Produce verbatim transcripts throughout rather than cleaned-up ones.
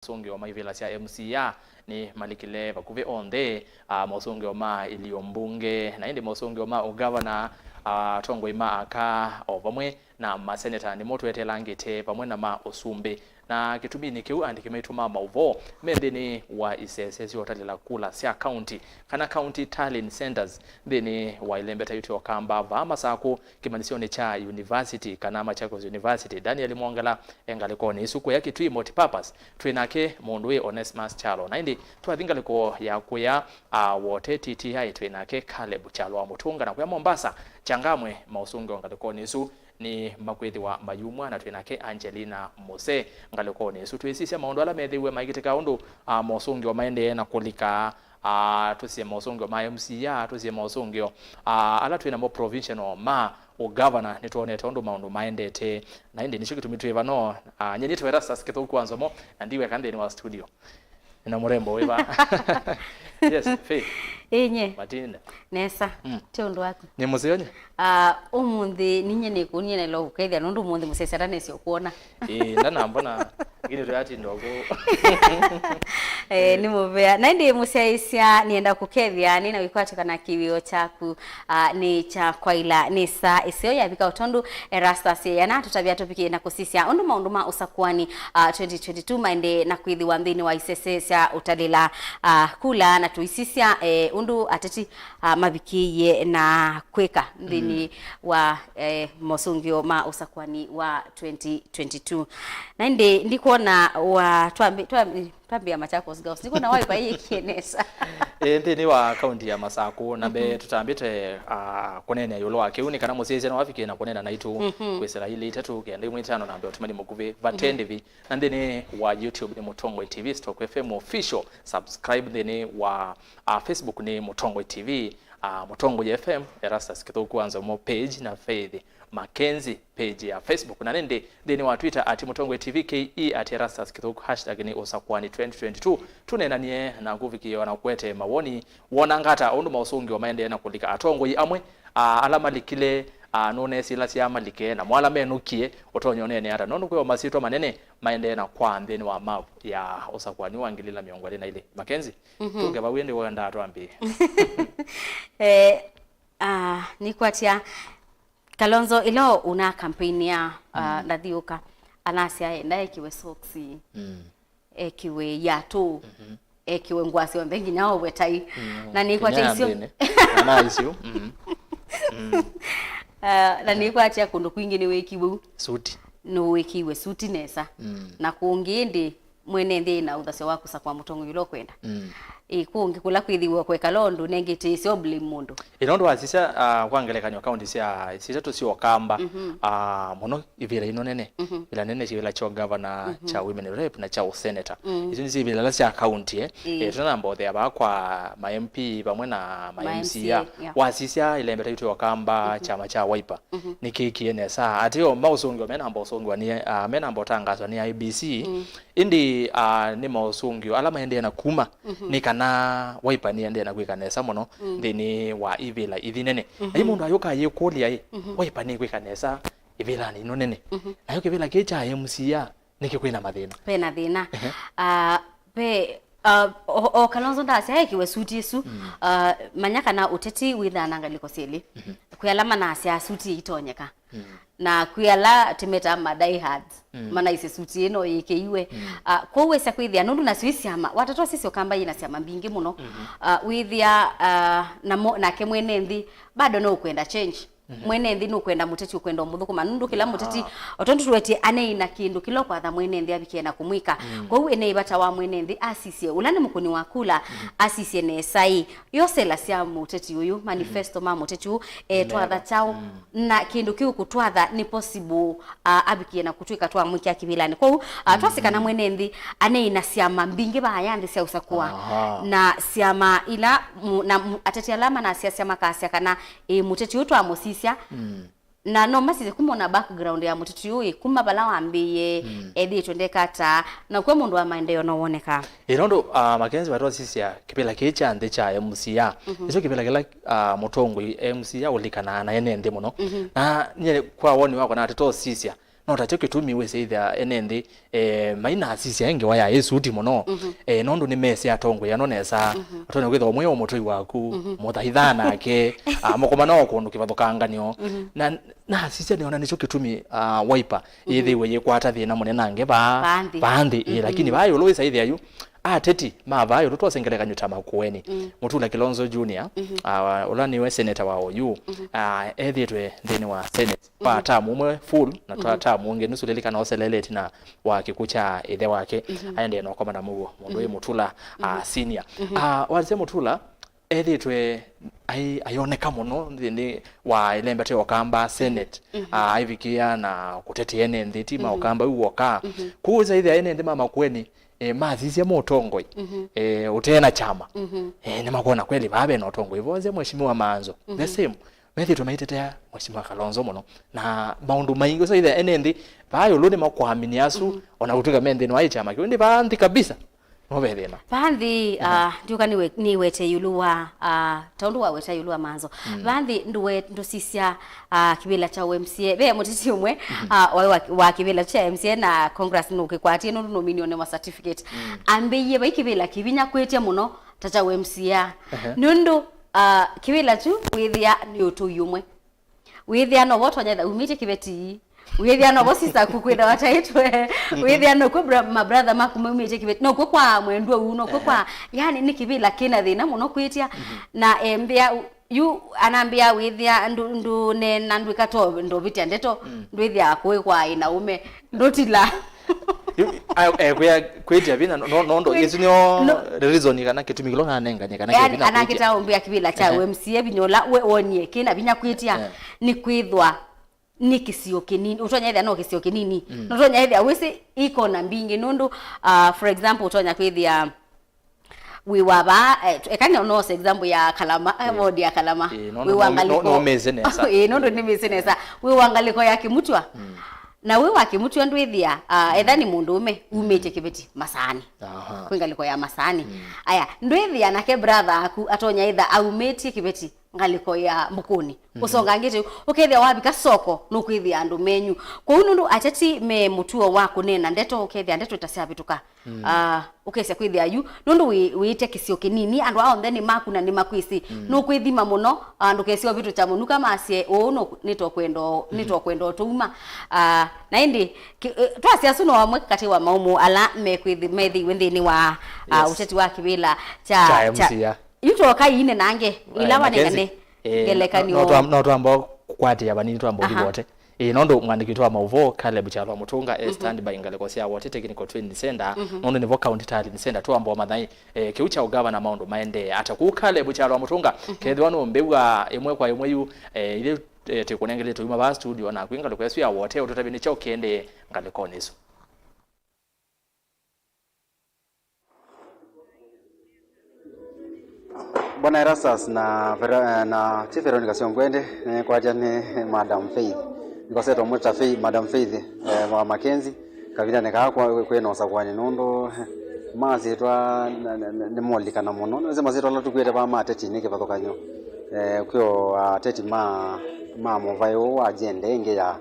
Maũsũngĩo ma ivĩla sya M C A nĩmalikile vakuvĩ onthe, a, maũsũngĩo ma ilio mbunge, na ĩndĩ maũsũngĩo ma ũgavana, a, atongoi ma aka, o vamwe na maseneta nĩmo twetelangĩte, vamwe na ma ũsumbĩ. Na kĩtuminĩ kĩu, andĩki maitũ ma maũvoo me nthĩnĩ wa isese sya ũtalĩla kula sya kaunti, kana county tallying centres, nthĩnĩ wa ĩlembeta yitũ ya Ũkamba, vaa Masakũ, kĩmanyĩsyonĩ kya university, kana Machakos University. Daniel Mwongela e ngalĩkonĩ ĩsu. Kũya Kitui multipurpose, twĩ nake mũndũ wĩ Onesmus Kyalo. Na ĩndĩ twathi ngalĩko ya kũya, a, Wote T T I, twĩ nake Caleb Kyalo wa Mũtũnga. Na kũya Mombasa, Changamwe, maũsũngĩo ngalĩkonĩ ĩsu nĩmakwĩthĩwa mayumw'a, na twĩ nake Angelina Mose ngalĩkonĩ ĩsu. Twĩsisya maũndũ ala methĩiwe maĩkĩtĩka ũndũ, a, maũsũngĩo maendee na kũlika, a, tũsisye maũsũngĩo ma M C A, tũsisye maũsũngĩo, a, ala twĩ namo provisional ma ũgavana. Nĩtwonete ũndũ maũndũ maendete, na ĩndĩ nĩkyo kĩtumi twĩ vano. A, nyie nĩtwa Erastus Kĩthũku wa Nzomo, na ndiweka nthĩnĩ wa studio. Nĩ na mũrembo wĩva? Yes, Faith. Ĩĩ, nye. Matinda. Nesa. Mm. Ti ũndũ waku. Nĩ mũseo nye? Ah, ũmũnthĩ ninye nĩkũnie na ilo kũkethĩa nũndũ ũmũnthĩ mũsyaĩĩsya ndanesi ũkwona. Ĩĩ, ndanambona. Lakini tũyatinda ũkũ. Eh, nĩ mũvea. Na ĩndĩ mũsyaĩĩsya nĩenda kũkethĩa, nĩ na wĩkwatyo kana kĩwĩo kyaku, ah, nĩ kya kwaĩla nĩ saa ĩseo yavika, o tondũ Erastus yana tũtavya tũvikie na kũsisya ũndũ maũndũ ma ũsakuani, ah, twenty twenty-two maendee na kwĩthĩwa nthĩnĩ wa isese sya ũtalĩla, ah, kula, na tũisisya, eh, ũndũ ateti, ah, mavikĩie na kwĩka nthĩnĩ wa, eh, mosũngĩo ma ũsakuani wa twenty twenty-two. Na ĩndĩ ndikwona wa twambi-, twambi-, twambĩa Machakos Girls. Ndikwona Wiper yĩkie nesa. Eh, nthĩnĩ wa kaunti ya Masakũ, na mbee tũtambĩte, ah, kũneenea ĩũlũ wa kĩu, nĩ kana mũsyaĩĩsya no avikie na kũneena naitũ kwĩsĩla ilĩ itatũ kenda ĩmwe itano na mbee ũtũmani mũkuvĩ vate ndĩvi. Na nthĩnĩ wa YouTube nĩ Mũtongoi T V stroke F M Official. Subscribe nthĩnĩ wa, ah, Facebook nĩ Mũtongoi T V, ah, Mũtongoi F M, Erastus Kĩthũku wa Nzomo page, na Faith Mackenzie page ya Facebook. Na nĩndĩ nthĩnĩ wa Twitter at Mũtongoi T V K E, at Erastus Kĩthũku, hashtag nĩ Ũsakuani twenty twenty-two. Tũneenanie na kũvikĩĩa na kũete mawoni. Wonanga ata ũndũ maũsũngĩo maendee na kũlika? Atongoi amwe, a, ala malikile, a, nũnesilĩlasya malike, namo ala menũkie, ũtonya ũneene ata? Nũndũ kwĩ o masyĩtwa manene maendee na kwaa nthĩnĩ wa map ya ũsakuani wa ngili ilĩ na mĩongo ĩlĩ na ilĩ. Mackenzie, tũke vau ĩndĩ, wendaa twambĩe? Eh, ah, nĩkwatya Kalonzo ĩla ũna campaign ya, ah, ndathiũka, anasya enda ekĩwe socks, ekĩwe iatũ, ekĩwe ngũa syonthe, nginya owe tai. Na nĩkwatya icio. Nthĩnĩ. Ana icio. Ah, na nĩkwatya kũndũ kwingĩ nĩwĩkiwe u. Suti. Nĩwĩkiwe suti nesa. Na kũngĩ ĩndĩ mwene nthĩ na ũthasyo wa kũsakũa mũtongoi ũla ũkwenda. Ĩ, kũngĩ kũla kwĩthĩwa kwekala ũndũ nengĩte ĩseo blame mũndũ. Ĩ, nũndũ wasisya, ah, kwa ngelekany'o, kaunti sya, sya itatũ sya Ũkamba, ah, mũno ivĩla ino nene, ivĩla nene sya ivĩla kya ũgavana, kya women rep, na kya ũseneta. Isu nĩsyo ivĩla ila sya kaunti, eh. Ĩ. Eh, tũnamba ũthea vaa kwa ma M P vamwe na ma M C A. Ma M C A, yeah. Wasisya ĩlembeta yitũ ya Ũkamba, kyama kya Wiper, nĩkĩkie nesa. Ateo maũsũngĩwa menamba ũsũngĩwa nĩ, ah, menamba ũtangaswa nĩ I E B C. Ĩndĩ, ah, nĩ maũsũngĩo ala maendee na kuma nĩ kana Wiper nĩendee na kwĩka nesa mũno nthĩnĩ wa ivĩla ithi nene. Na yu mũndũ ayũka ayĩkũlya, ĩ, Wiper nĩkwĩka nesa ivĩlanĩ ino nene? Nayo kĩvĩla kĩĩ kya M C A nĩkĩ kwĩna mathĩna? Vena thĩna. Ehe. Ah, ve, ah, o, o Kalonzo ndasya ekĩwe suti ĩsu. Ah, manya kana ũteti wĩthaa na ngalĩko syelĩ. Kwĩ ala manasya suti ĩitonyeka. Na kwĩ ala tĩmetaa ma die hards, manaisye suti ĩno yĩkĩiwe. Ah, kwoou wĩsa kwĩthĩa, nũndũ nasyo i syama, watata ũsisya Ũkamba yĩna syama mbingĩ mũno. Ah, wĩthĩa, ah, namo, nake mwene nthĩ bado no ũkwenda change. Mwene nthĩ nũkwenda mũteti ũkwenda ũmũthũkũma, nũndũ kĩla mũteti, o tondũ tũwetie, aneina kĩndũ kĩla ũkwatha mwene nthĩ avikie na kũmwĩka. Kwoou ĩneĩ vata wa mwene nthĩ asisye, ũla nĩ mũkũni wa kula, asisye nesa ĩ, yo sela sya mũteti ũyũ, manifesto ma mũteti ũyũ, etwatha kyaũ, na kĩndũ kĩu kũtwatha nĩ possible, ah, avikie na kũtwĩka twamwĩkĩa kĩvĩlanĩ. Kwoou, ah, twasĩ kana mwene nthĩ aneina syama mbingĩ vaya nthĩ sya ũsakũa. Aha. Na syama ila mu-, na mu-, ateti ala manasya syama makasya kana, ĩ, mũteti ũyũ twamũsisya, na no masisye kuma ona background ya mũteti ũyũ, ĩ, kuma vala wambĩĩe, ethĩĩtwe ndeka ata, na kwĩ mũndũ wa maendeeo no wonekaa. Ĩ, nũndũ, ah, Mackenzie, watosisya kĩvĩla kĩĩ kya nthĩ kya M C A, nĩkyo kĩvĩla kĩla, ah, mũtongoi M C A ũlikanaa na ene nthĩ mũno. Na nyie kwa woni wakwa, na atĩ tosisya, No takyo kĩtumi wĩsĩ ĩthĩa ene nthĩ, eh, mainasisya ngewa ya ĩsuti mũno. Mhm. Eh, nũndũ nĩmesĩ atongoi ano nesa. Mhm. Ũtonya kwĩthĩwa ũmwe o mũtũi waku, mhm, mũthaithaa nake, ah, mũkomana o kũndũ kĩvathũkanganyo. Mhm. Na nasisya nĩona nĩkyo kĩtumi, ah, Wiper, mhm, yĩthĩiwe yĩkwata thĩna mũnene angĩ vaa, vaa nthĩ. Vaa nthĩ, eh, mhm, lakini vaa ĩũlũ wĩsa ĩthĩa yu, ateti ma vaa ĩũlũ twose ngelekany'o ta Makueni. Mm. Mutula Kilonzo Junior, mhm, ah, ũla nĩwe seneta wa oyu, mhm, ah, ethĩtwe nthĩnĩ wa Senate kwa, mhm, term ũmwe full, na twa, mhm, term ũngĩ nusu, lilikana oseleele ĩtina wa kĩkw'ũ kya ĩthe wake, mhm, aendee na ũkomana mũuo, mũndũ wĩ, mhm, Mutula, ah, mhm, senior. Mhm. Ah, wasya Mutula ethĩtwe ai-, ayoneka mũno nthĩnĩ wa ĩlembeta ya Ũkamba, Senate, mhm, ah, aivikĩa na kũtetea ene nthĩ, ti ma, mhm, Ũkamba yu woka. Mhm. Kwoou ĩsa ĩthĩa ene nthĩ ma Makueni, eh, masisya mũtongoi, mhm, eh, ũtee na kyama. Mhm. Eh, nĩmakona kweli vaa ve na ũtongoi. Vose Mheshimiwa Maanzo, the, mhm, same. Methĩtwe maitetea Mheshimiwa Kalonzo mũno. Na maũndũ maingĩ, so ĩthĩa ene nthĩ, vaa ĩũlũ nĩmakwamini asu, mhm, ona kũtw'ĩka me nthĩnĩ wa kyama kĩu. Ĩndĩ vaa nthĩ kabisa, no ve thĩna. Vaa nthĩ, mhm, ah, ndiũka nĩwe-, nĩwete ĩũlũ wa, ah, ta ũndũ waweta ĩũlũ wa Maanzo. Mm. Vaa nthĩ ndũwe-, ndũsisya, ah, kĩvĩla kya U M C A. Ve mũteti ũmwe, mhm, ah, wa, wa, wa kĩvĩla kya M C A na Congress nũkĩkwatie nũndũ nũminiwe nĩ ma certificate. Mm. Ambĩie vai kĩvĩla kĩvinya kwĩtya mũno ta kya U M C A. Ehe. Nũndũ, ah, kĩvĩla kyu wĩthĩa nĩ ũtũi ũmwe. Wĩthĩa novo ũtonya etha umĩtye kĩveti. Wĩthĩa novo sister aku kwĩtha wataĩtwe. Mhm. Wĩthĩa nokw'o bra-, ma brother maku maumĩtye kĩveti. Nokw'o kwa mwendwa ũu, nokw'o kwa, ehe, yani nĩ kĩvĩla kĩna thĩna mũno kwĩtya. Mhm. Na embĩa, yu anambĩa wĩthĩa ndũ-, ndũneena ndwĩka to ndovĩtya ndeto, mm, ndwĩthĩa kũĩ kwa ĩna ũme, ndũtila. Yu, a-, ekwĩa kwĩtya vinya, no, no, nũndũ kwĩ-, ĩsu nĩyo, no, reason kana kĩtumi kĩla nanenganie kana, yani, kĩvĩla kwĩtya. Anakĩta ũmbĩa kĩvĩla kya, ehe, U M C A vinya ũla we wonie kĩna vinya kwĩtya, eh, nĩ kwĩthwa nĩ kĩsio kĩnini. Ũtonya ĩthĩa no kĩsio kĩnini. Mm. Nũtonya ĩthĩa wĩsĩ ikona mbingĩ nũndũ, ah, for example, ũtonya kwĩthĩa wĩ wa vaa, eh, eka nĩ nose example ya Kalama, eh, eh, ward ya Kalama. Eh, no, wĩ no, wa no, ngalĩko. No, no, mĩsĩ nesa. Eh, nũndũ nĩmĩsĩ nesa. Wĩ wa ngalĩko ya Kĩmutwa. Mm. Na wĩ wa Kĩmutwa ndwĩthĩa, ah, etha nĩ mũndũũme, mm, umĩtye kĩveti Masaani. Aha. Kwĩ ngalĩko ya Masaani. Mm. Aya, ndwĩthĩa nake brother aku atonya etha aumĩtye kĩveti ngalĩko ya Mbukuni. Mhm. Ũsongangĩte ũkethĩa wavika soko, nũkwĩthĩa andũ menyu. Kwoou nũndũ ateti me mũtuo wa kũneena ndeto, ũkethĩa ndeto ĩtasyavĩtũka. Mm. Ah, ũkesya kwĩthĩa yu, nũndũ wĩ-, wĩĩte kĩsio kĩnini, andũ aa onthe nĩ maku na nĩ makwĩsĩ. Mm. Nũkwĩthima mũno, ah, ndũkesye ũvĩtũkya mũnuka masye, "Ũũ nũ-, nĩtokwenda o-, mhm, nĩtokwenda o tũuma." Ah, na ĩndĩ, kĩ-, eh, twasya asu no amwe katĩ wa maũmũ ala mekwĩthi-, methĩiwe nthĩnĩ wa, ah, yes, ũteti wa kĩvĩla kya, kya kya M C A. Yu twoka ine nange, eh, ila wanengane, Mackenzie, eh, ngelekany'o. No, no twa-, no twamba kũkwatĩa vanini twamba ũthi, aha, vote. Ĩĩ, nũndũ mũandĩki witũ wa maũvoo, Caleb Kyalwa Mũtũnga, e, mhm, standby ngalĩko sya Wote Technical Training Center, mhm, nũndũ nĩvo County Talent Center twambwa mathai, eh, kĩu kya ũgavana maũndũ maendee ata kũu. Caleb Kyalwa Mũtũnga, mhm, kethĩwa nũmbĩw'a ĩmwe kwa ĩmwe yu, eh, ithyĩ, eh, twĩkũnengelete tũyuma vaa studio, naku ngalĩko ĩsu ya Wote ũtũtavye nĩ kyaũ kĩendee ngalĩkonĩ ĩsu. Bwana Erastus na Vero-, eh, na Chief Veronica Syongwende, nĩkwatya nĩ Madam Faith. Nĩkosetwe mũta Faith, Madam Faith, eh, wa Mackenzie. Kavindanĩ kaa kwa-, kwĩ na ũsakũani nũndũ, eh, masyĩtwa na, na, na, nĩmolikana mũno. Nĩwĩsĩ masyĩtwa ala tũkwĩte vaa ma ateti nĩ kĩvathũkany'o. Eh, kwĩ o ateti ma, ma mũvaĩ ũũ wa agenda ĩngĩ ya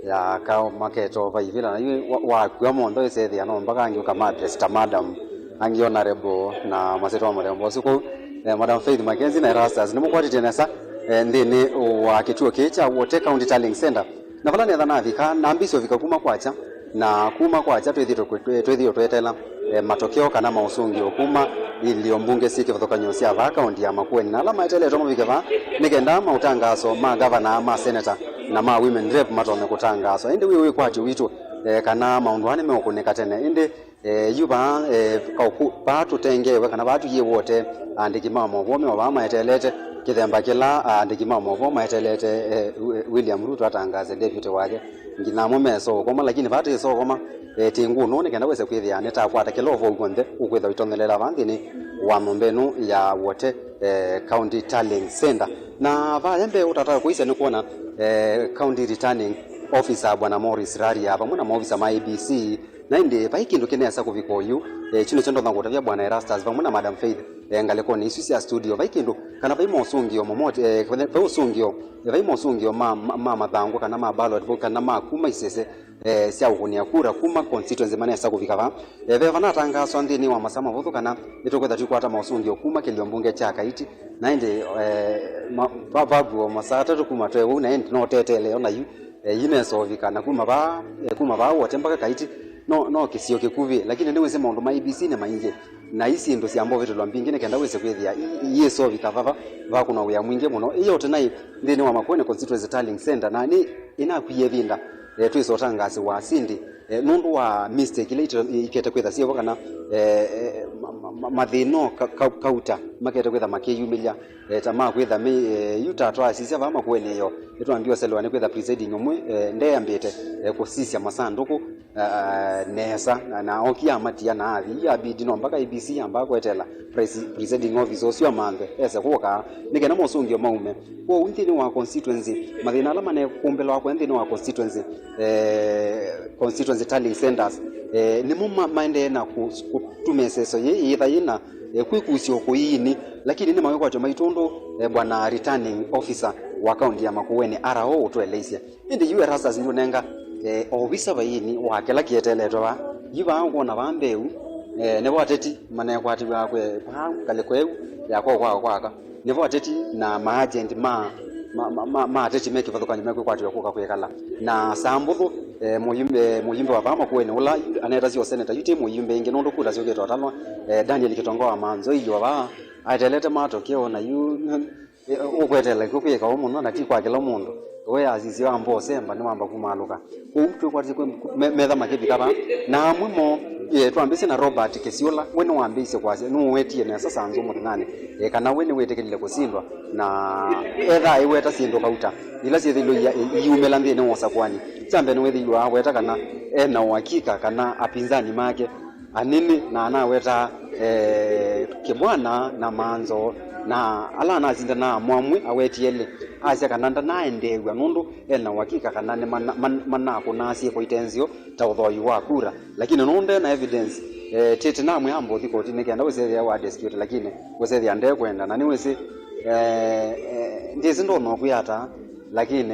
ya kaũ maketova ivĩla, na yu wa-, wakw'a monthe wĩsethĩa no mpaka angĩ ũkama address ta madam, angĩ honorable na masyĩtwa ma mũthemba ũsu. Kwoou, eh, Madam Faith Mackenzie na Erastus nĩmũkwatĩtye nesa, eh, nthĩnĩ wa kĩtuo kĩĩ kya Wote County Tallying Center. Na vala netha navika, nambĩĩsye ũvika kuma kwakya, na kuma kwakya twĩthĩĩtwe kwĩ-, twĩ-, twĩthĩĩtwe tweteela eh, matokeo kana maũsũngĩo kuma ilio mbunge syĩ kĩvathũkany'o sya vaa kaũnti ya Makueni, na ala maeteletwe mavike vaa nĩ kenda maũtangaso ma ngavana, ma seneta, na ma women rep matonye kũtangaswa. Ĩndĩ wĩ wĩkwatyo witũ, eh, kana maũndũ aa nĩmeũkũnĩka tene. Ĩndĩ, eh, yu vaa, eh, kaũku-, vaa tũtengeewe kana vaa tũyĩe Wote, aandĩki ma maũvoo me o vaa maetelete kĩthemba kĩla aandĩki ma maũvoo maetelete, eh, Wi-, William Ruto atangaase deputy wake. Nginya amwe mesookoma, lakini vaa twĩsookoma, eh, tĩ ngũnũ nĩ kenda wĩse kwĩthĩa nĩtakwata kĩla ũvoo w'onthe ũkwĩthwa ũitonyelela vaa nthĩnĩ wa nyũmba ĩno ya Wote, eh, County Tallying Center. Na vaya mbee ũtata kũisya nĩ kwona, eh, County Returning Officer Bwana Morris Raria vamwe na maovisa ma A B C, Na ĩndĩ vai kĩndũ kĩnesa kũvika oyu, eh, kyu nĩkyo ndonya kũtavya Bwana Erastus vamwe na Madam Faith, eh, ngalĩkonĩ isu sya studio. Vai kĩndũ, kana vai mosũngĩo momote, eh, vai ũsũngĩo, eh, vai mosũngĩo ma, ma, ma mathangũ, kana ma ballot box, kana ma kuma isese, eh, sya ũkũnĩa kura kuma constituency manesa kũvika va. Eh, veva natangaaswa nthĩnĩ wa masaa mavũthũ kana nĩtũkwĩtha tũikwata mosũngĩo kuma kĩlio mbunge kya Kaiti, na ĩndĩ, eh, ma, va, vakuo masaa atatũ kuma twe ũu, na ĩndĩ no teteele ona yu, eh, yu nesovika, na kuma vaa, eh, kuma vaa wote mpaka Kaiti, no, no kĩsio kĩkuvĩ, lakini nĩwĩsĩ maũndũ ma A B C nĩ maingĩ, na ii syĩndũ syamba ũvĩtĩlwa mbingĩ nĩ kenda wĩse kwĩthĩa i, i, iisovika vava, vakũnwa wĩa mwingĩ mũno. Ĩ yote naĩ nthĩnĩ wa Makueni Constituency Tallying Center, na nĩ ĩnakwie ĩvinda, eh, twĩsa ũtangaasi wa asindi, eh, nũndũ wa mistake ila ite-, ikete kwĩtha syĩvo, kana, eh, eh, ma, ma, ma, mathĩna o ka, ka, kauta makete kwĩtha makĩyumĩlya, eh, ta ma kwĩtha mĩ, eh, yu ta twasisya vaa Makueni yo, nĩtwambie ũselewa nĩ kwĩtha presiding ũmwe, eh, ndeambĩte, eh, kũsisya masandũkũ, ah, nesa, na, na okie amatia na athi. Yu abidi no mpaka A B C yambaa kweteela presi-, presiding officer ũsu amanthe ese kũka, nĩ kenda mosũngĩo maume. Kwoou nthĩnĩ wa constituency, mathĩna ala manekũmbĩlawa kũya nthĩnĩ wa constituency, eh, constituency tallying centers, eh, nĩmo ma, maendee na kũ-, kũtuma ĩseso yĩĩ yĩtha yĩna, eh, kwĩkusya ũkũyĩnĩ, lakini nĩ mawĩkwatyo maitũ ũndũ, eh, bwana returning officer wa kaunti ya Makueni, R O, ũtũeleisye. Ĩndĩ yu Erastus nĩũnenga, eh, ovisa vaini wa kĩla kĩeteletwe vaa. Yu vaa ũkwona vaa mbeu, eh, nĩvo ateti manekwatĩw'a kwe vaa ngalĩko ĩu ya kwao kwao kwaka. Nĩvo ateti na maagent ma, ma, ma, ma, ma ateti me kĩvathũkany'o mekwĩkwatĩw'a kũka kwĩkala. Na saa mbũthũ, eh, mũyumbe, mũyumbe wa vaa Makueni ũla anetasya ũseneta yu ti mũyumbe ĩngĩ nũndũ kula syũkĩte ũtalwa, eh, Daniel Kitonga wa Manzo iiwa vaa aetelete matokeo na yu, eh, ũkwetela ĩkw'ũ kwĩka ũũ mũno na ti kwa kĩla mũndũ. We asisye wamba ũsemba nĩwamba kumaalũka. Kwoou twĩkwatĩsye kwĩ me-, metha makĩvika vaa. Na amwe moo, eh, twambĩsye na Robert Kĩsiũla, we nĩwambĩĩisye kwasya, nũwetie nesa saa nzũ mũthenyanĩ, eh, kana we nĩwĩtĩkĩlile kũsindwa, na ethaa aiweta syĩndũ kauta ila syĩthĩlwe iya-, i-, iyumĩla nthĩnĩ wa ũsakũani. Kya mbee nĩwĩthĩiwe aweta kana e na ũakika kana apinzani make anini, na anaweta, eh, Kĩbwana na Manzo, na ala anasindanaa mo amwe awetie elĩ, asya kana ndanaendeew'a nũndũ e na ũakika kana nĩ mana-, man-, manakũnaa syĩko ite nzeo ta ũthoi wa kura. Lakini nũndũ nde na evidence, eh, tĩtĩ namwĩa ambe ũthi kotinĩ kenda ũsethĩa wa dispute, lakini ũsethĩa ndekwenda, na nĩwĩsĩ, eh, eh, ndyĩsĩ ndona ũkwĩa ata, lakini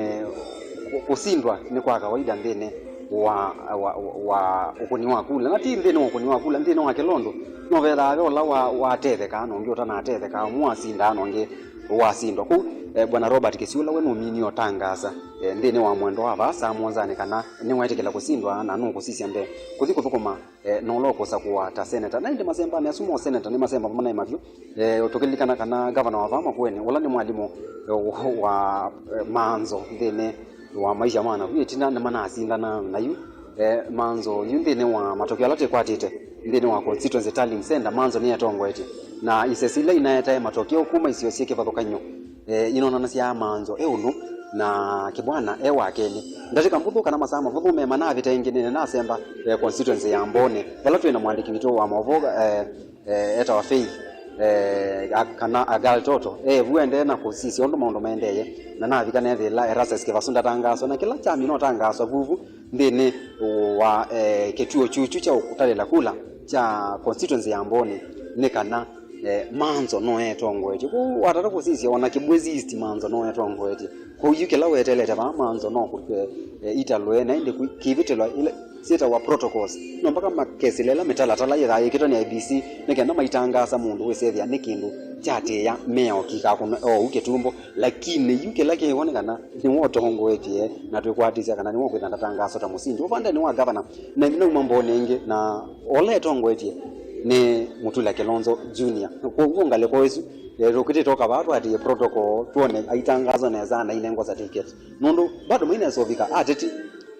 kũ-, kũsindwa nĩ kwa kawaida nthĩnĩ wa, wa, wa ũkũni wa kula, na ti nthĩnĩ wa ũkũni wa kula, nthĩnĩ wa kĩla ũndũ. No vethaa ve ũla wa, watethekaa na ũngĩ ũtanatethekaa, ũmwe wasindaa na ũngĩ wasindwa. Kwoou, eh, Bwana Robert Kĩsiũla we nũminie ũtangaasa, eh, nthĩnĩ wa mwendwa wa vaa saa mũonzanĩ kana nĩwetĩkĩla kũsindwa na nũkũsisya mbee kũthi kũthũkũma, eh, na ũla ũkũsakũa ta seneta. Na ĩndĩ masembanĩ asu ma ũseneta nĩ masemba vamwe na ĩmavyũ, eh, tũkĩlilikana kana gavana wa vaa Makueni, ũla nĩ mwalimũ, eh, wa, eh, Manzo nthĩnĩ wa maisha ma navu ĩtina nĩmanasindana na yu, eh, Manzo yu nthĩnĩ wa matokeo ala twĩkwatĩte nthĩnĩ wa constituency tallying center, Manzo nĩetongoetye. Na isesi ila inaetae matokeo kuma isio syĩ kĩvathũkany'o, eh, inonanasya Manzo e ũlũ na Kĩbwana e wa kelĩ. Ndatĩka mbũthũ kana masaa mavũthũ me manavĩta ĩngĩ nĩne nasemba, eh, constituency ya Mboni, vala twĩ na mwandĩki witũ wa maũvoo, eh, eh, etawa Faith, eh, a-, kana Agal Toto, e vu endee na kũsisya ũndũ maũndũ maendeeye, na navika neethĩĩla Erastus Kĩvasu ndatangaaswa, na kĩla kyamina ũtangaaswa vuvu nthĩnĩ wa, eh, kĩtuo kyuchu kya ũtalĩla kula kya constituency ya Mboni nĩ kana, eh, Manzo no etongoetye. Kwoou watata kũsisya, ona Kibwezi East Manzo no etongoetye. Kwoou yu kĩla weteelete vaa Manzo no kũtw'e, eh, italũe, na ĩndĩ kwĩ-, kĩvĩtĩlwa ila syĩtawa protocols. No mpaka makesĩle ĩla mĩtalatala yĩthaa yĩkĩtwe nĩ I E B C nĩ kenda maitangaasa mũndũ wĩsethĩa nĩ kĩndũ kyatĩĩa mĩao kĩkakũnwe oou kĩtumbo. Lakini yu kĩla kĩĩw'o nĩ kana nĩwe ũtongoetye, na twĩkwatĩsya kana nĩwe ũkwĩtha ndatangaaswa ta mũsindi ũvandenĩ wa gavana. Na ĩndĩ nauma Mboni ĩngĩ, na ũla etongoetye nĩ Mutula Kilonzo Junior. Kwoou ngalĩko ĩsu, eh, tũkĩtĩtoka vaa twatĩĩe protocol twone aitangaaswa nesa na ainengwa certificate. Nũndũ bado mainesovika ateti,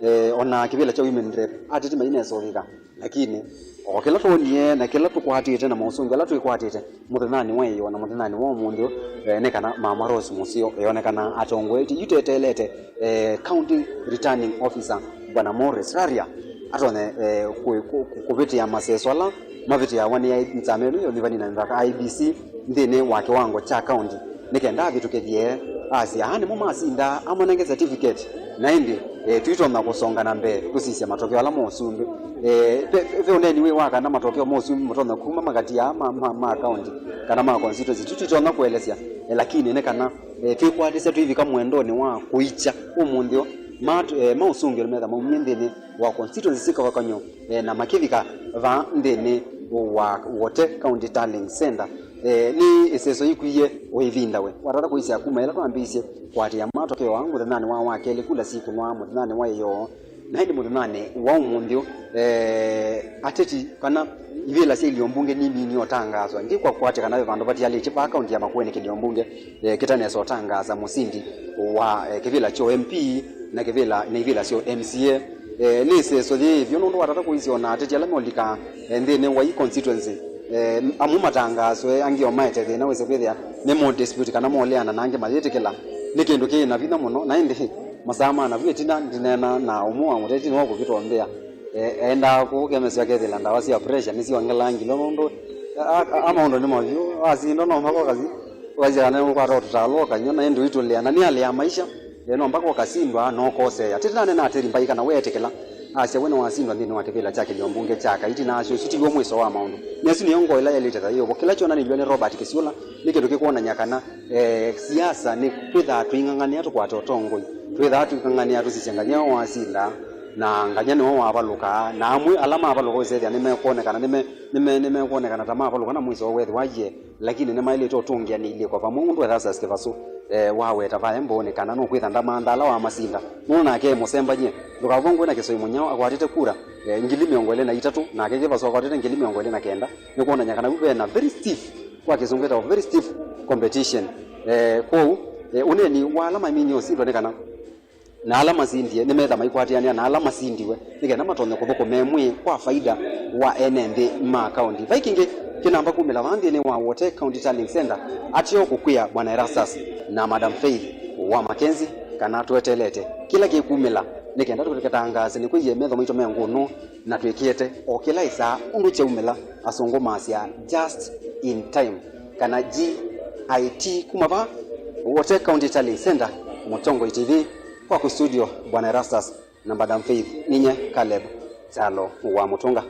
eh, ona kĩvĩla kya women rep, ateti mainesovika. Lakini o kĩla twonie na kĩla tũkwatĩte na mosũngĩo ala twĩkwatĩte mũthenyanĩ wa ĩyoo na mũthenyanĩ wa ũmũnthĩ, eh, nĩ kana Mama Rose Mũseo eonekana atongoetye yu teteelete, eh, County Returning Officer Bwana Morris Raria atonye, eh, kũ-, kũ-, kũ-, kũvĩtĩa maseso ala mavĩtĩawa nĩ I-, nzama ĩno ya ũnyuvani na mĩvaka, I E B C, nthĩnĩ wa kĩwango kya kaunti, nĩ kenda avĩtũkĩthye asya, aa nĩmo masinda, amanenge certificate, na ĩndĩ E, tũitonya kũsonga na mbee kũsisya matokeo ala ma ũsumbĩ. E, ve, ve, ve ũneeni wĩ wa kana matokeo ma ũsumbĩ matonya kuma makati aa ma, ma, ma kaunti kana ma constituency, tũtitonya kũelesya, e, lakini nĩ kana, e, twĩkwatĩsya twĩvika mũendonĩ wa kũikya ũmũnthĩ o ma, e, ma ũsũngĩo nĩmetha maumie nthĩnĩ wa constituency syĩ kĩvathũkany'o, e, na makĩvika vaa nthĩnĩ wa Wote County Tallying Centre. E, nĩ ĩseso yĩkwie o ĩvinda we watata kũisya kuma ĩla twambĩĩisye kũatĩĩa matokeo aa mũthenyanĩ wa wakelĩ, kula sikũnwa mũthenyanĩ wa ĩyoo, na ĩndĩ mũthenyanĩ wa ũmũnthĩ, e, ateti kana ivĩla sya ilio mbunge nini ũtangaaswa. Ndikwatya kana ve vandũ vatialĩtye vaa kaunti ya Makueni kĩlio mbunge, e, kĩtanesa ũtangaasa mũsindi wa, e, kĩvĩla kya M P na kĩvĩla, na ivĩla sya M C A. E, nĩ ĩseso yĩĩ vyũ nũndũ watata kũisya ona ateti ala meũlikaa, e, nthĩnĩ wa ii constituency, e, amwe matangaaswe, angĩ o maete thĩna wĩse kwĩthĩa nĩ mo dispute kana moleana na angĩ mayĩtĩkĩla. Nĩ kĩndũ kĩĩ na vinya mũno, na ĩndĩ masaa ma navu ĩtina ndineena na ũmwe wa mũteti nĩwe ũkũkĩtũmbĩa. E, endaa kũkemesya kethĩla ndawa sya pressure nĩsyongelaa ngilo nũndũ a, a, a maũndũ nĩ mavyũ, wasindwa no mpaka ũkathi ũkaisya kana ũkwata ũtũtalo ũkanywa na ĩndĩ ũitũlea na nĩ alea maisha. E, no mpaka ũkasindwa na ũkoseea. Tĩtĩnane na Ateri Mbai kana weetĩkĩla asya we nĩwasindwa nthĩnĩ wa kĩvĩla kya kĩlio mbunge kya Kaiti na asya ũsu tiw'o mwĩso wa maũndũ. Nĩ asu nĩyo ngoo ĩla yaĩlĩte thayũ ũvo. Kĩla kyonanĩlw'e nĩ Robert Kĩsiũla nĩ kĩndũ kĩkwonany'a kana, e, siasa nĩ twĩthaa tũing'ang'anĩa tũkwate ũtongoi. Twĩthaa tũing'ang'anĩa tũsisye ngany'a wasinda na ngany'a nĩwe wavalũkaa, na amwe ala mavalũka wĩsethĩa nĩmekwonekana, nĩme, nĩme, nĩmekwonekana ta mavalũka na mwĩso wethĩwa ye, lakini nĩmaĩlĩte ũtũngĩanĩilye kwa vamwe. Ũndũ Erastus Kĩvasũ, e, waweta vaya mboonĩ kana nũkwĩtha ndamantha ala wamasinda, nũndũ nake e mũsembany'e. Ndũkavongwe na Kĩsoi Mũnyao akwatĩte kura, e, ngili mĩongo ĩlĩ na itatũ, nake Kĩvasũ akwatĩte ngili mĩongo ĩlĩ na kenda. Nĩkwonany'a kana vu vena very stiff, kwa Kĩsũngũ ĩtawa very stiff competition. E, kwoou, e, ũneeni wa ala maminie ũsindwa nĩ kana na ala masindie nĩmetha maikwatĩanĩa na ala masindiwe nĩ kenda matonye kũthũkũma ĩmwe kwa faida wa ene nthĩ ma kaunti. Vai kĩngĩ kĩnamba kumĩla vaa nthĩnĩ wa Wote County Tallying Centre, ateo kũkwĩa Bwana Erastus na Madam Faith wa Mackenzie kana twetelete kĩla kĩkumĩla nĩ kenda tũkatangaase nĩkwĩie metho maitũ me ngũnũ na twĩkĩte o kĩla ĩsaa ũndũ kyaumĩla. Asũngũ masya just in time kana G I T. Kuma va Wote County Tallying Centre, Mũtongoi T V, kwaku studio, Bwana Erastus na Madam Faith, ninye Caleb Kyalo wa Mũtũnga.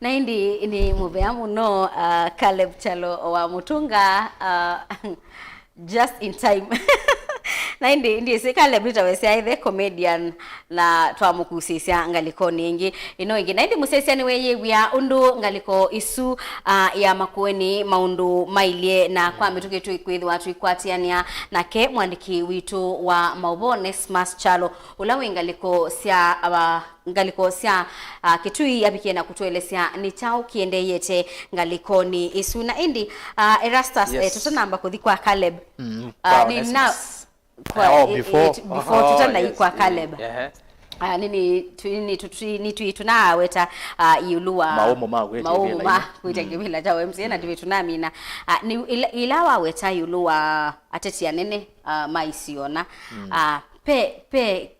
Na ĩndĩ nĩ mũvea mũno, uh, Caleb Kyalo wa Mũtũnga, uh, just in time. Na ĩndĩ ndiĩsĩ Caleb nĩtawesya ethe comedian na twamũkusĩsya ngalĩkonĩ ĩngĩ ĩno ĩngĩ. Na ĩndĩ mũsyaĩĩsya nĩweeyĩw'a ũndũ ngalĩko ĩsu, uh, ya Makueni maũndũ mailye, na kwa mĩtũkĩ twĩkwĩthĩwa tũikwatĩanĩa nake mwandĩki witũ wa maũvoo Nesmas Kyalo, ũla wĩ ngalĩko sya, uh, ngalĩko sya, uh, Kitui avikie na kũtũelesya nĩ kyaũ kĩendeeyete ngalĩkonĩ ĩsu. Na ĩndĩ, uh, Erastus, eh, Yes. tũtanamba kũthi kwa Caleb. Mm, uh, kwa nĩ na Onesmus. Kwa, Oh, eh, before. eh, before Oh, tũtanai yes. kwa Caleb. Ehe. Ah, nini, tu-, ni tu-, tu-, ni twi-, tunaweta, ah, iũlũ wa Maũmũ ma kwĩtya maũmũ kĩvĩla ma ĩngĩ. kwĩtya Mm. kĩvĩla kya M C A na Mm. twi tunamina. Ah, ni ila, ila waweta iũlũ wa ateti anene, ah, ma isiona. Mm. Ah, pe, pe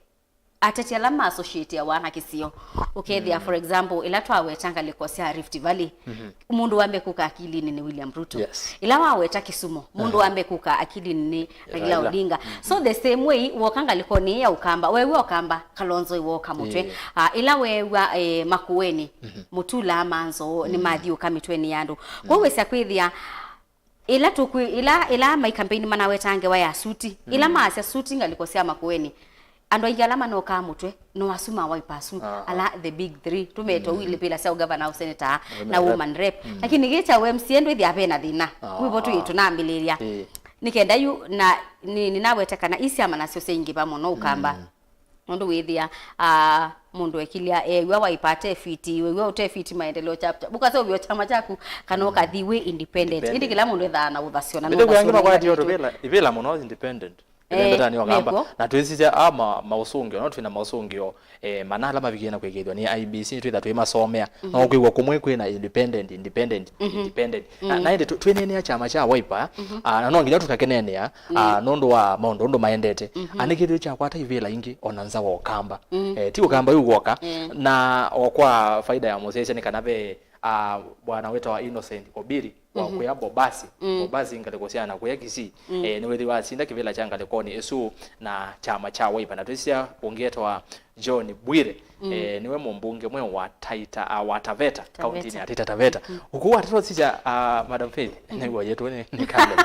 ateti ala ma associateawa na kĩsio. Ũkethĩa, Mm. for example, ila twaweta ngalĩko sya Rift Valley, Mhm. mũndũ wambe kũka akilinĩ nĩ William Ruto. Yes. Ila waweta Kisumu, mũndũ Aha. wambe kũka akilinĩ nĩ Raila Raila. Odinga. Mhm. So the same way, woka ngalĩkonĩ ya Ũkamba, wewe Ũkamba, Kalonzo iwoka mũtwe. Yeah. Ah, ila wewa, eh, Makueni, Mhm. mũtulaa manzo, Mhm. nĩmathiũka mĩtwenĩ ya andũ. Kwa Mhm. wĩsa kwĩthĩa, ila tũkwĩ, ila, ila my campaign manaweta ngewa ya suti, ila Mhm. maasya suti ngalĩko sya Makueni, andũ aingĩ ala manokaa mũtwe no asu ma Wiper asu, Aha. ala the big three, tũmeto Mm. ilipĩla sya governor au senator Women na rep. Woman rep. Mm. Lakini gĩ kya M C A ndwĩthĩa vena thĩna. Aha. Wivo tũyĩ tũnambĩlĩlya. Ĩĩ. Nĩ kenda yu na nĩ, nĩnaweta kana ii syama nasyo syaingĩva mũno Ũkamba. Mm. Nũndũ wĩthĩa, ah, mũndũ ekilya, ew'a Wiper ate fiti, wew'a ũte fiti maendeleo chap chap. Ũkaseũvya kyama kyaku kana Mm. ũkathi wĩ independent. Independent. Ĩndĩ kĩla mũndũ ethaa na ũthasyo na Ĩndĩ nũthasyo kwĩ angĩ na makwatie ũndũ ĩndĩ. Ivĩla, ivĩla mũno independent. Eh, ĩvĩla nĩ Ũkamba. Nĩkw'o. Na twĩsisya a ma, maũsũngĩo, no twĩna maũsũngĩo, eh, mana ala mavikie na kwĩkĩĩthw'a nĩ I E B C, nĩtwĩtha twĩ masomea. Mhm. No kwĩw'a kũmwe kwĩna independent, independent, Mhm. independent. Na, Mm. na ĩndĩ tũ-, twĩneenea kyama kya Wiper, Mhm. ah, na no nginya tũkakeneenea, Mm. ah, nũndũ wa maũndũ ũndũ maendete. Mhm. Ah, nĩkĩthĩo kyakwata ivĩla ingĩ ona nza wa Ũkamba. Mm. Eh, ti Ũkamba yu woka, Mm. na o kwa faida ya mũsyaĩĩsya nĩ kana ve ah, bwana wĩtawa Innocent Obiri wa, mm-hmm, kũya Bobasi. Mm. Bobasi ngalĩko sya na kũya Kisii. Mm. Eh, nĩwĩthĩwa asinda kĩvĩla kya ngalĩkonĩ ĩsu na kyama kya Wiper. Na twĩsya ũngĩ etawa John Bwire. Mm. Eh, nĩwe mũmbunge mweũ wa Taita, ah, wa Taveta, Taveta, kaunti-inĩ ya Taita Taveta. Mm. Ũkũ wa Taveta sisya, ah, Madam Faith, mm-hmm, nĩw'o yetu nĩ, nĩ Caleb.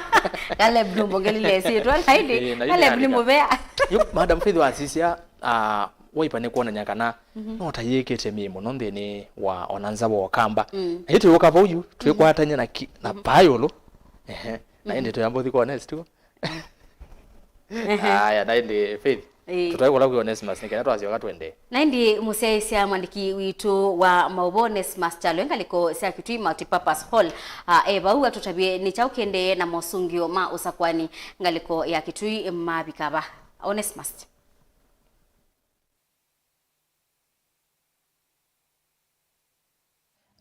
Caleb nĩ mbongelile syĩtwa, na ĩndĩ, eh, na ĩndĩ Caleb nĩ alika mũvea. Yu, Madam Faith wasisya, ah, Wiper nĩ kwonany'a kana, mhm, no ta yĩkĩte mĩĩ mũno nthĩnĩ wa ona nza wa Ũkamba. Mm. Na yu twĩũka vau yu, twĩkwatany'a na ki-, na, mhm, paa ĩũlũ. Ehe. Na, mhm, ĩndĩ tũyamba ũthi kwa Onesmus, tiguo? Ehe. Aya, na ĩndĩ Faith. Ĩĩ. Tũtaĩ kũla kwĩ Onesmus, nĩ kenda twasyoka twende. Na ĩndĩ mũsyaĩĩsya mwandĩki witũ wa maũvoo Onesmus Kyalo, ngalĩko sya Kitui Multipurpose Hall, ah, e vau atũtavye nĩ kyaũ kĩendee na mosũngĩo ma ũsakwani ngalĩko ya Kitui mavika va. Onesmus.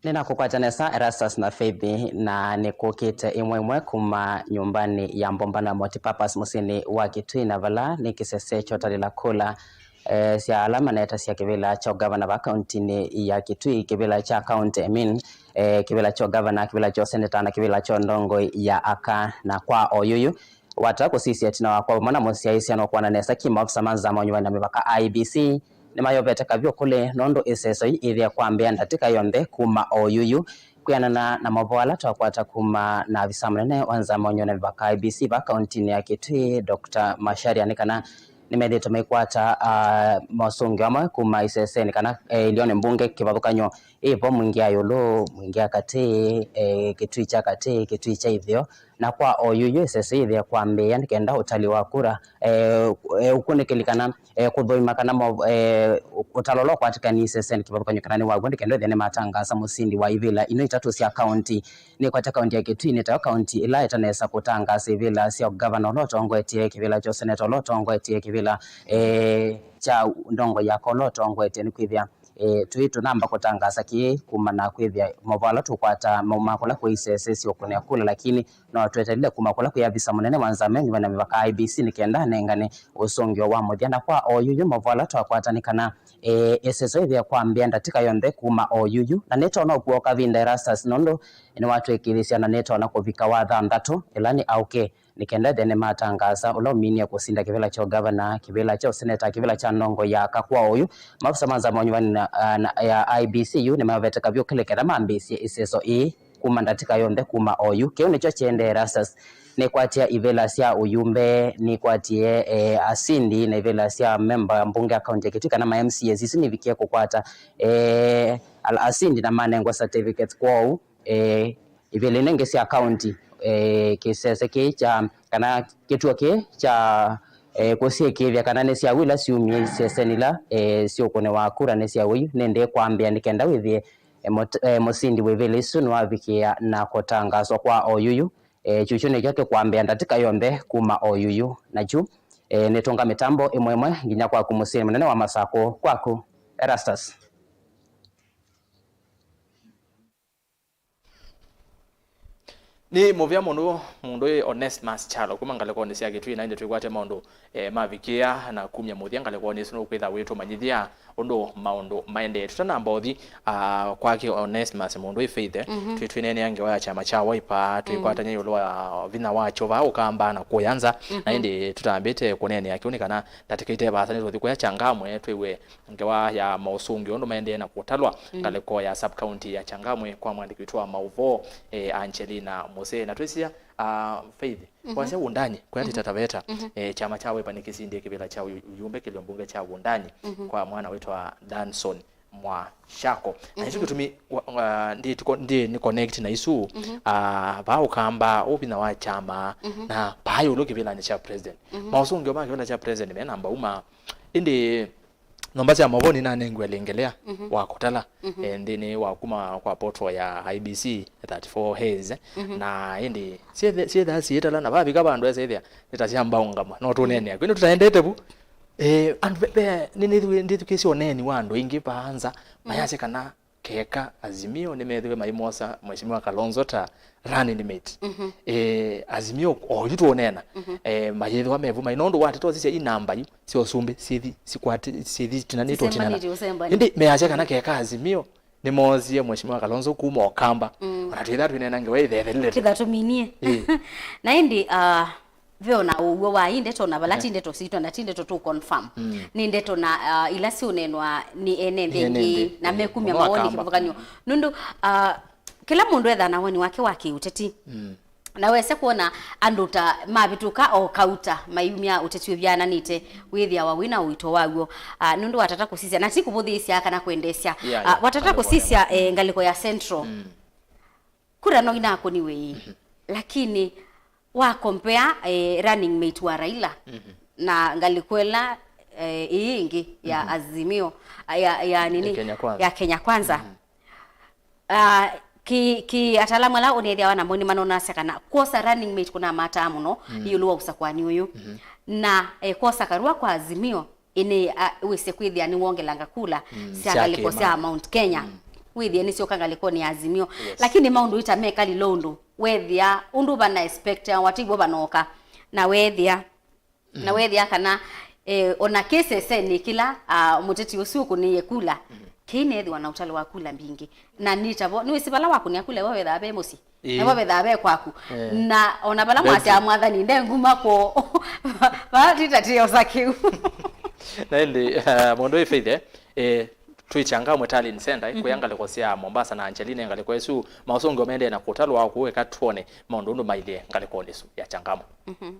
Nĩnakũkwata nesa Erastus na Faith, na nĩkũkĩte ĩmwe ĩmwe kuma nyũmbanĩ ya Mbombala Multipurpose mũsyĩnĩ wa Kitui, na vala nĩ kĩsese kya ũtalĩla kũla, eh, sya ala manetasya kĩvĩla kya ũgavana va kauntinĩ ya Kitui, kĩvĩla kya county, I mean, eh, kĩvĩla kya ũgavana, kĩvĩla kya ũseneta na kĩvĩla kya ndongoi ya aka. Na kwa oyuyu, wata kũsisya ĩtina wa kwa vamwe na mũsyaĩĩsya nũkwona nesa kĩ maofisa ma nzama ũnyuvani na mĩvaka, I E B C, nĩmayovete kavyũ kũlĩ nũndũ ĩseso yĩĩ yĩthĩa kwambĩa ndatĩka yonthe kuma oyuyu. Kwĩanana na maũvoo ala twakwata kuma na avisa mũnene wa nzama ũnyuvani na mĩvaka, I E B C, va kauntinĩ ya Kitui, Doctor Macharia, nĩ kana nĩmethĩĩtwe maikwata, ah, mosũngĩo amwe kuma isesenĩ kana, eh, ĩlyonĩ mbunge kĩvathũkany'o ĩvo Mwingĩ ya ĩũlũ, Mwingĩ ya katĩ, eh, Kitui kya katĩ, Kitui kya ĩtheo. Na kwa oyuyu ĩsese yĩthĩa kwambĩĩa nĩ kenda ũtali wa kura, eh, eh, ũkunĩkĩli kana, eh, kũthũima kana mo-, eh, ũtalo ũla ũkwatĩkanie isesenĩ kĩvathũkany'o kana nĩ wa w'o, nĩ kenda ĩthĩa nĩmatangaasa mũsindi wa ivĩla ino itatũ sya kaunti. Nĩkwatya kaunti ya Kitui nĩ tayo kaunti ĩla ĩtanesa kũtangaasa ivĩla sya ũgavana ũla ũtongoetye, kĩvĩla kya ũseneta ũla ũtongoetye, kĩvĩla, eh, kya ndongo yaka ũla ũtongoetye, nĩkwĩthĩa, eh, tũi tũnamba kũtangaasa kĩĩ kuma na kwĩthĩa maũvoo ala tũkwata mauma kũla kwĩ isese sya ũkũnĩa kula, lakini no tweteele kuma kũla kwĩ avisa mũnene wa nzama ya nyuva na mĩvaka, I E B C, nĩ kenda anengane ũsũngĩo wa mũthya. Na kwa oyuyu maũvoo ala twakwata nĩ kana, eh, ĩseso ĩthĩa kwambĩa ndatĩka yonthe kuma oyuyu, na nĩtonya ũkũa o kavinda Erastus, nũndũ nĩwatwĩkĩĩthya na nĩtonya kũvika wa thanthatũ, ĩla nĩ aũke, nĩ kenda ĩthĩa nĩmatangaasa ũla ũminie kũsinda kĩvĩla kya ũgavana, kĩvĩla kya ũseneta, kĩvĩla kya ndongo ya aka. Kwa oyu, maofisa ma nzama ũnyuvani na, na, ya I E B C yu nĩmayovete kavyũ kĩlĩ kenda mambĩĩsye ĩseso ĩĩ kuma ndatĩka yonthe kuma oyu. Kĩu nĩkyo kĩendee Erastus. Nĩkwatie ivĩla sya ũyumbe, nĩkwatie, eh, asindi na ivĩla sya memba mbunge ya kaunti ya Kitui kana ma M C As. Isu nĩvikie kũkwata, eh, al-, asindi na manengwa certificates. Kwoou, eh, ivĩla ino ingĩ sya kaunti, eh, kĩsese kĩĩ kya, kana kĩtuo kĩĩ kya, eh, kũsyĩkĩĩthya kana nĩ syaũ ila syumie iseseni ila, eh, syũkũnĩ wa kura nĩ syaũ iu, nĩ ndĩ kwambĩa nĩ kenda wĩthĩe, eh, mũt-, eh, mũsindi wa ivĩla isu nĩwavikĩa na kũtangaswa kwa oyuyu. Eh, kyũkyo nĩkyo kĩkwambĩa ndatĩka yonthe kuma oyuyu. Na kyu, eh, nĩtũnga mĩtambo ĩmwe ĩmwe nginya kwaku mũsyĩnĩ mũnene wa Masakũ, kwaku Erastus. Nĩ mũvea mũno mũndũ ũyũ Onesmus Kyalo kuma ngalĩkonĩ sya Kitui, na ĩndĩ twĩkwate maũndũ, eh, mavikĩa na kumya mũthya ngalĩkonĩ ĩsu nũkwĩtha wĩtũmanyĩthya ũndũ maũndũ maendee. Tũtanamba ũthi, ah, kwake Onesmus mũndũ wĩ Faith, mhm, twĩ twĩneenea ngewa ya kyama kya Wiper, twĩkwatany'a, mm, ĩũlũ wa vinya wakyo vaa Ũkamba na kũya nza, na, mhm, ĩndĩ tũtambĩte kũneenea kĩu nĩ kana ndatĩka ite vaasa nĩtũthi kũya Changamwe twĩw'e ngewa ya maũsũngĩo ũndũ maendee na kũtalwa, mm, ngalĩko ya sub-county ya Changamwe kwa mwandĩki witũ wa maũvoo, eh, Angelina Mose. Na twĩsĩa, ah, Faith, mhm, kwasya Wundani, kũya, mhm, Taita Taveta, mhm, eh, kyama kya Wiper nĩkĩsindie kĩvĩla kya ũyu-, ũyumbe kĩlio mbunge kya Wundani, mhm, kwa mwana wĩtwa Danson Mwashako. Na isu, mhm, kĩtumi wa-, wa-, ndi tuko-, ndi nĩ connect na isu, mhm, ah, vaa Ũkamba, ũvinya wa kyama, mhm, na paa ĩũlũ kĩvĩlanĩ kya president. Mhm. Maũsũngĩo ma kĩvĩla kya president me namba uma. Ĩndĩ nyũmba sya maũvoo nĩnanengiwe lĩngelea, mhm, wa kũtala, mhm, eh, nthĩnĩ wa kuma kwa portal ya I E B C thirty-four Hays, mhm, na ĩndĩ syĩthe-, syĩthaa syĩtala na vavika vandũ esethĩa nĩta syambaũngama, no tũneenea. Mhm. Kwĩnĩ tũtaendete vu, eh, andũ ve, ve, nĩ, nĩthwĩ-, ndĩthukĩĩsye ũneeni wa andũ aingĩ vaa nza, mhm, mayasya kana keka Azimio nĩmethĩwe maimosa Mheshimiwa Kalonzo ta running mate. Mhm. Eh, Azimio oyu tũũneena, mhm, eh, mayĩthĩwa mevu mai, nũndũ wateta ũsisya inamba yu sya ũsumbĩ syĩthi sikwati-, syĩthi tinanĩtwe tinana. Sisembanĩtye ũsembanĩtye. Ĩndĩ measya kana keka Azimio, Nĩmoosie Mheshimiwa Kalonzo kuma Ũkamba. Mm. Ona twĩtha twĩneena ngewa ĩthethelile. Twĩtha tũminie. Ĩĩ. Na ĩndĩ, ah, ve ona ũw'o wa ii ndeto na vala ti ndeto sitũ na ti ndeto tũ confirm. Mm. Nĩ ndeto na, ah, ila siũnenwa nĩ ene nthĩ ĩngĩ na mekumya mawoni kĩvathũkany'o. Nũndũ, ah, kĩla mũndũ ethaa na woni wake wa kĩũteti. Mm. Na wese kwona andũ ta mavĩtũka o kauta mayumya ũteti ũvyananĩte, wĩthĩawa wĩna ũito waw'o. Ah, nũndũ watata kũsisya, na ti kũvũthĩĩsya kana kwendeesya. Yeah, ah, yeah. Watata kũsisya, eh, ngalĩko ya Central. Mm. Kura no inakũniwe ĩĩ. Mhm. Lakini wa compare, eh, running mate wa Raila, mhm, na ngalĩko ĩla, eh, ĩĩ ĩngĩ ya, mhm, Azimio, ya, ya nini? Ya Kenya Kwanza. Ya Kenya Kwanza. Mhm. Ah, ki, ki ataalamu ala ũnethĩawa namo nĩmanonasya kana kwosa running mate kũnamataa mũno, mm, ĩũlũ wa ũsakũani ũyũ. Mhm. Na, eh, kwosa karũa kwa Azimio, ĩnĩ, ah, wĩsĩ kwĩthĩa nĩwongelanga kula, mm, sya ngalĩko sya Mount Kenya. Mm. Wĩthĩe nĩsyoka ngalĩkonĩ ya Azimio. Yes. Lakini maũndũ ita mekali londo, wethĩa ũndũ vana expect, watĩw'o vanoka, na wethĩa Na, mhm, wethĩa kana, eh, ona kĩsesenĩ kĩla, ah, mũteti ũsu ũkũnĩie kula, mhm, kĩinethĩwa na ũtalo wa kula mbingĩ. Na nĩtavo, nĩwĩsĩ vala wakũnĩa kula, ĩvo vethaa ve mũsyĩ. Ĩĩ. Navo vethaa ve kwaku. Eh. Na ona vala mwasyaa mwathani, nde nguma kwoo. Vala titatĩosa kĩu. Na ĩndĩ, eh, mũndũ wĩ Faith, eh, twĩ Changamwe Tallying Center, mhm, kũya ngalĩko sya Mombasa na Angelina ngalĩko ĩsu. Maũsũngĩo maendee na kũtalwa kũu, eka twone maũndũ ũndũ mailyĩ ngalĩkonĩ ĩsu ya Changamwe. Mhm.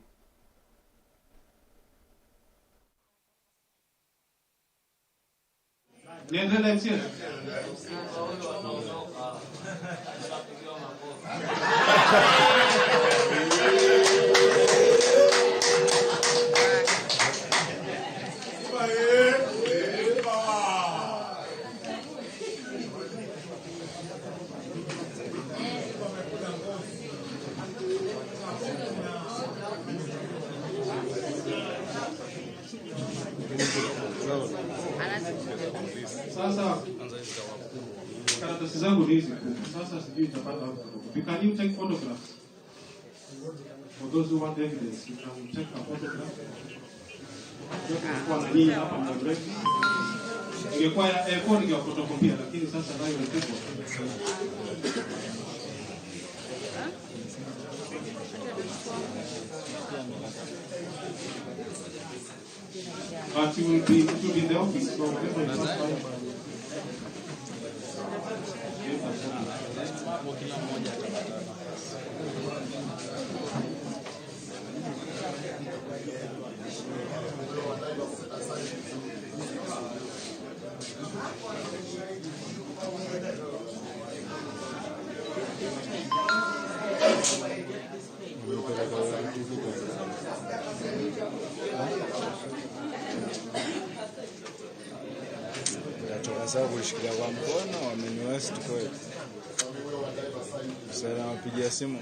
Sasa, karatasi zangu ni hizi kubwa. Sasa sijui nitapata wapi photocopy. Can you take photographs? For those who want evidence, you can take a photograph. Ningekuwa na nyinyi hapa muda mrefu. Ingekuwa ya A four ningewaphotocopy, lakini sasa nayo ni kubwa. But you will be, it will be in the office, so whenever you pass by. Natoka sasa kuishikilia kwa mkono, wameniwest kweli. Sasa nawapigia simu.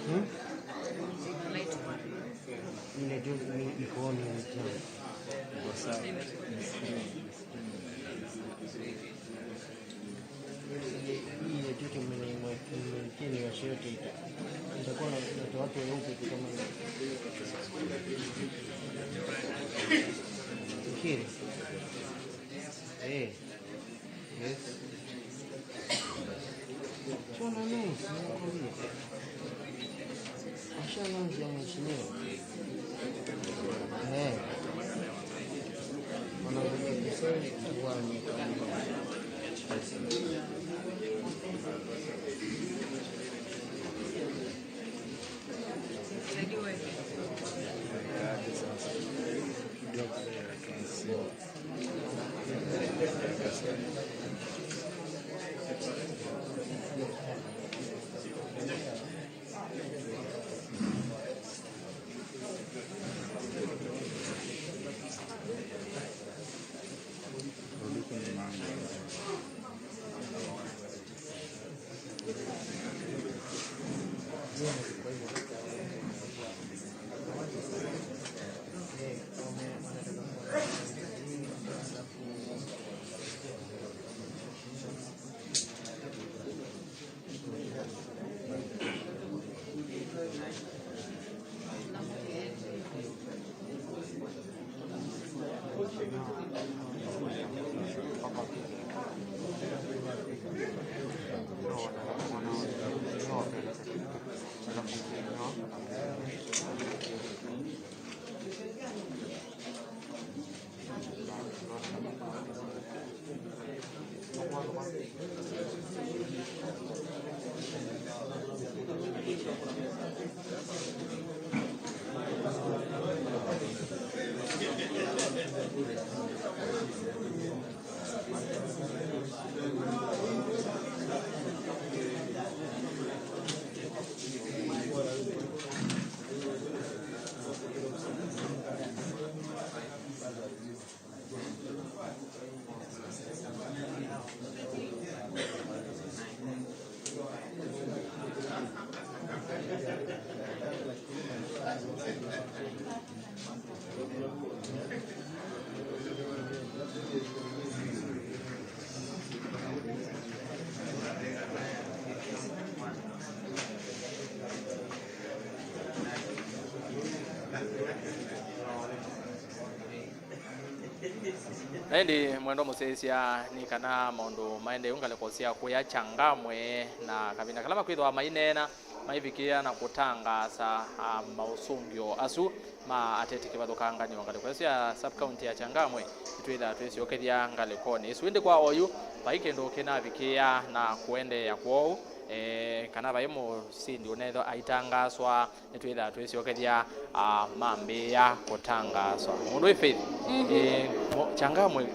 Hmm? Ile juu ni ikooni ni jana. Ile juu kimeni mwa kimeni wa shirika ita. Ndio kuna watu weupe kama hivi. Kiri. Eh. Yes. Sio nani? Sinakwambia. Ashaanza mheshimiwa. Eh. Wanakuja kusema kuwa ni Na ĩndĩ mwendwa mũsyaĩĩsya nĩ kana maũndũ maendee ũu ngalĩko sya kũya Changamwe na kavinda kala makwĩthĩwa maineena, maivikĩĩa na kũtangaasa, a, maũsũngĩo asu ma ateti kĩvathũkanganyo ngalĩko ĩsu ya sub-county ya Changamwe, nĩtwĩthaa twĩsyokethya ngalĩkonĩ ĩsu. Ĩndĩ kwa oyu, vai kĩndũ kĩnavikĩĩa na kũendeea kwoou, e, kana vai mũsindi ũnethwa aitangaaswa, nĩtwĩthaa twĩsyokethya, a, mambĩĩa kũtangaaswa. Mũndũ wĩ Faith, e, mo- Changamwe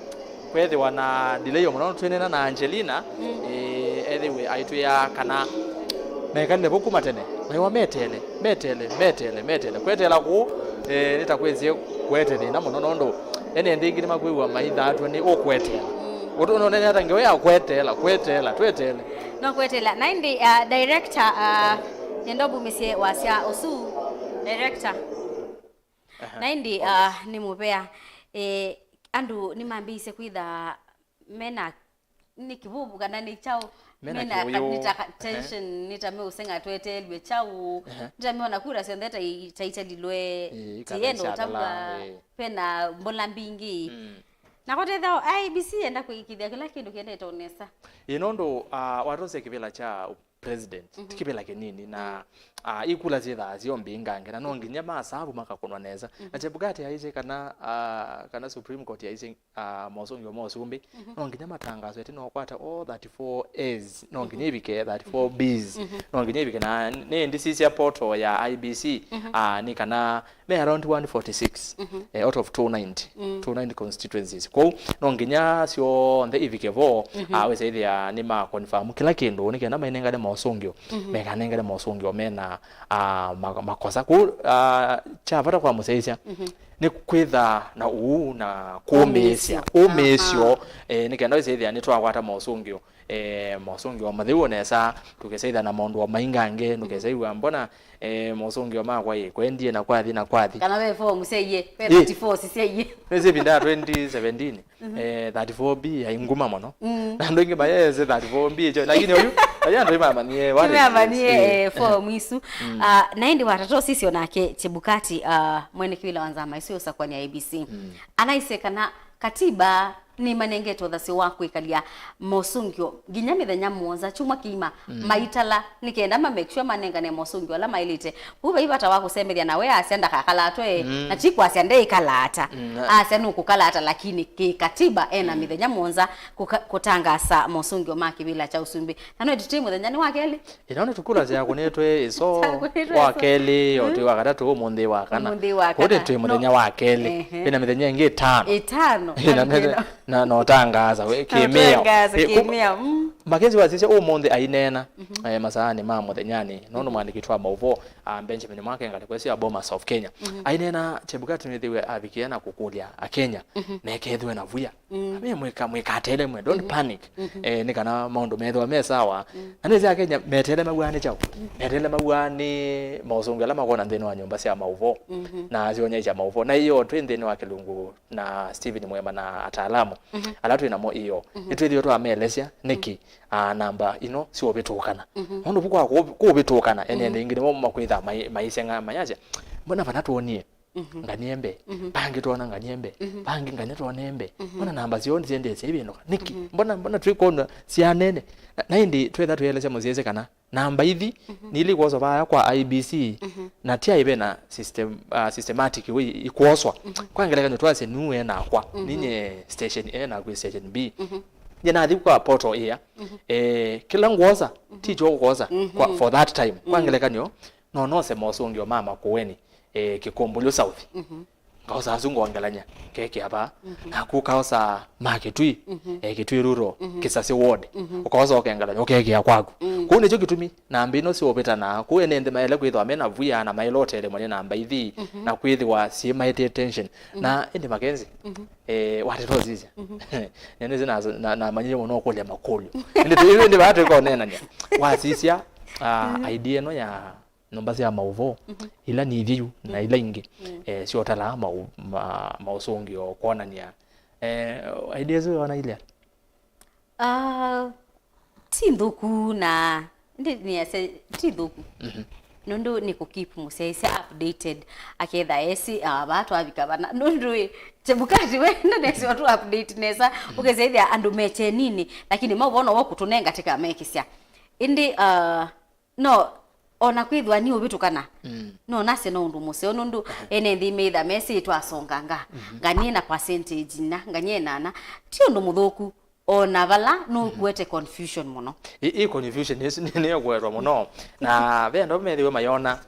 kwethĩwa na delay mũno, twĩneena na Angelina, e, ethĩwe aitwĩa kana mekalile vu kuma tene, maiwa metele, metele, metele, metele. Kwetela kũu, e, nĩtakwĩsie kũete thĩna mũno, nũndũ ene nthĩ ingĩ nĩmakwĩw'a maithaatw'a nĩ ũkwetela. Ũtũnonene ata ngewa ya kwetela, kwetela, twetele. No kwetela. Na ĩndĩ, uh, director, uh, nenda ũmbumĩsye wasya ũsu, director. Aha. Na ĩndĩ, uh, nĩ mũvea, eh, andũ nĩmambĩĩisye kwĩtha mena nĩ kĩvuvu kana nĩ kyaũ? Mena mena kĩũyũ. Nĩ ta ka- tension, nĩ ta meũseng'a tweteelw'e kyaũ? Aha. Nĩ ta meona kura syonthe ta i- ta itelilwe. Ĩĩ, ti kana yenda isyatala, ũtavw'a, ĩĩ. Pena mbola mbingĩ. Mm. Na kũtethao I E B C yenda kũĩkĩĩthya kĩla kĩndũ kĩendete o nesa. Ĩ, nũndũ, ah, watosya kĩvĩla kya president, ti kĩvĩla kĩnini, na, ah, ikula syĩthaa syo mbingange, na no nginya masavu makakũnwa nesa. Na Chebukati aisye kana, ah, kana Supreme Court yaisye, ah, mosũngĩo ma ũsumbĩ, no nginya matangaswe ĩtina wa kũkwata all thirty-four A's, no nginya ivike thirty-four B's, no nginya ivike, na nĩ ndisisya portal ya I E B C, ah, nĩ kana me around one forty-six, eh, out of two ninety, two ninety constituencies. Kwoou no nginya syonthe ivike vo, ah, wĩsa ĩthĩa nĩ ma confirm kĩla kĩndũ, nĩ kenda mainengane mosũngĩo, mekanengane mosũngĩo mena, ah, ma- makosa. Kwoou, ah, kya vata kwa mũsyaĩĩsya nĩ kwĩtha na ũu na kũmĩĩsya, ũmĩĩsyo, eh, nĩ kenda wĩsa ĩthĩa nĩ twakwata mosũngĩo, eh, mosũngĩo matheu o nesa, tũkesaitha na maũndũ o maingange, ndũkesaĩw'a mbona, eh, mosũngĩo makwa ĩ kwendie na kwathi na kwathi. Kana ve form syaie, ve thirty-four syaie. Nĩsĩ ĩvinda ya twenty seventeen, eh, thirty-four B yaĩ nguma mũno. Na andũ aingĩ mayese thirty-four B ĩkyo, lakini oyu, oyu andũ imamanyie what it is. Imamanyie, eh, form isu. Ah, na ĩndĩ watata ũsisyo nake Chebukati, ah, mwene kĩvĩla wa nzama isu yosakwania I E B C. Anaisye kana katiba nĩmanengete ũthasyo wa kwĩkalya mosũngĩo nginya mĩthenya mũonza kyumwa kĩima maitala, nĩ kenda ma make sure manengane mosũngĩo ala maĩlĩte. Kũu vai vata wa kũsemethya na we asya ndakakalaatwe, na ti kwasya ndeĩkalaata. Asya nũkũkalaata, lakini kĩkatiba ena mĩthenya mũonza kũka- kũtangaasa mosũngĩo ma kĩvĩla kya ũsumbĩ. Na no ĩtĩtĩ mũthenya nĩ wa kelĩ. Ĩno nĩ tũkula syakũnĩtwe ĩso. Syakũnĩtwe wa ĩso. Kelĩ, o twĩ wa katatũ, ũmũnthĩ wa kana. Ũmũnthĩ wa kana. Kũtĩ twĩ mũthenya wa kelĩ. Ehe. Kwĩna mĩthenya ĩngĩ ĩtano. Ĩtano. Na, na, na, na ũtangaasa, we, kĩmĩao. Ũtangaasa, ĩ, kũ- kĩmĩao, mm. Mackenzie wasisya ũmũnthĩ aineena, eh, masaanĩ ma mũthenyanĩ. Nũndũ mwandĩki wa maũvoo, ah, Benjamin Mwake ngalĩko ĩsu ya Bomas of Kenya. Aineena Chebukati nĩthĩwe avikĩa na kũkũlya Akenya mekethwe na vuya. Ame mwĩka, mwĩkatelemwe, don't panic. Eh, nĩ kana maũndũ methĩwa me sawa. Na nĩsĩ Akenya metelemaw'a nĩ kyaũ? Metelemaw'a nĩ mosũngĩo ala makona nthĩnĩ wa nyũmba sya maũvoo na syonyaĩ sya maũvoo. Na iyo twĩ nthĩnĩ wa kĩlungu na Stephen Mwema na ataalamu ala twĩ namo iyo. Nĩtwĩthĩwe twamelesya nĩkĩ, ah, namba ino siũvĩtũkana. Nũndũ vu kwa kũ- kũvĩtũkana, ene nthĩ ingĩ nĩmo makwĩtha mai- maiseng'a mayasya, mbona vana twonie nganie mbee, vangĩ twona nganie mbee, vangĩ ngania twone mbee. Mbona namba syoo nĩsyendee syaivĩndũka? Nĩkĩ? Mbona, mbona twĩkwona syanene? Na, na ĩndĩ twetha twĩelesya mũsyaĩĩsya kana namba ithi nĩ ila ikwoswa vaya kwa I E B C, na ti aĩ ve na system, ah, systematic way ikwoswa. Kwa ngelekany'o twasye nue nakwa, ninye station A na kwĩ station B. Nye nathi kwa portal ĩya, eh, kĩla ngwosa ti kyo ũkosa kwa, for that time. Kwa ngelekany'o, no nose mosũngĩo ma Makueni, eh, Kĩkũmbũlyo South. Ngaosa asu ngongelany'a, ngekĩa vaa. Naku ũkaosa ma Kĩtui, eh, Kĩtui Rural, Kĩsasĩ Ward. Ũkaosa ũkengelany'a, ũkekĩa kwaku. Kũu nĩkyo kĩtumi namba ino siũvĩtana. Kũu ene nthĩ maĩle kwĩthĩwa mena vuya na maĩle ũtelemwa nĩ namba ithi, na kwĩthĩwa syĩmaetee tension. Na ĩndĩ Mackenzie, eh, wateta ũsisya. Nĩnĩsĩ na- na- namanyie mũno ũkũlya makũlyo. Ĩndĩ tũ- ĩndĩ vaa tũikoneenany'a. Wasisya, ah, idea ĩno ya nyũmba sya maũvoo ila nĩ ithyu na ila ingĩ, eh, syotalaa mau- ma- maũsũngĩo kwonany'a, eh, idea ĩsu wĩona ilea? Ah, ti nthũku na ndi- nĩasya ti nthũku. nũndũ nĩ kũ keep mũsyaĩĩsya updated, aketha esi, ah, vaa twavika vana, nũndũ ĩ, Chebukati we, ndanesiwa tu update nesa, ũkesethĩa andũ me cheninĩ, lakini maũvoo no wokũtũnenga tĩkamekĩsya. Ĩndĩ, ah, no, ona kwĩthwa nĩ ũvĩtũkana, mm, no nasye no ũndũ mũseo, nũndũ ene nthĩ meitha mesĩ twasonganga, mhm, nganie na percentage na, nganie nana, ti ũndũ mũthũku, ona vala nũkuete confusion mũno. Ĩ, ĩ confusion ĩsu nĩ, nĩyo kũetwa mũno. Na ve andũ amwe methĩwe mayona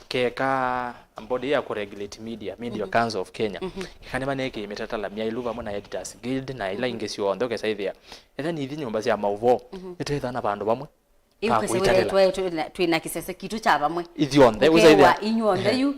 keka body ya kũregulate media, Media, mhm, Council of Kenya, mhm, ĩka nĩmanekĩe mĩtatala myaĩlu vamwe na Editors Guild na ila ingĩ syonthe ũkesaĩthĩa. Etha nithi nyũmba sya maũvoo, mhm, nĩtwĩthaa na vandũ vamwe. Yu va kwĩsĩ kũitalĩla. Twĩ, twĩ, twĩ na kĩsese kitũ kya vamwe. Ithyonthe, mũkewa ũsaithĩa. Inyuonthe yu,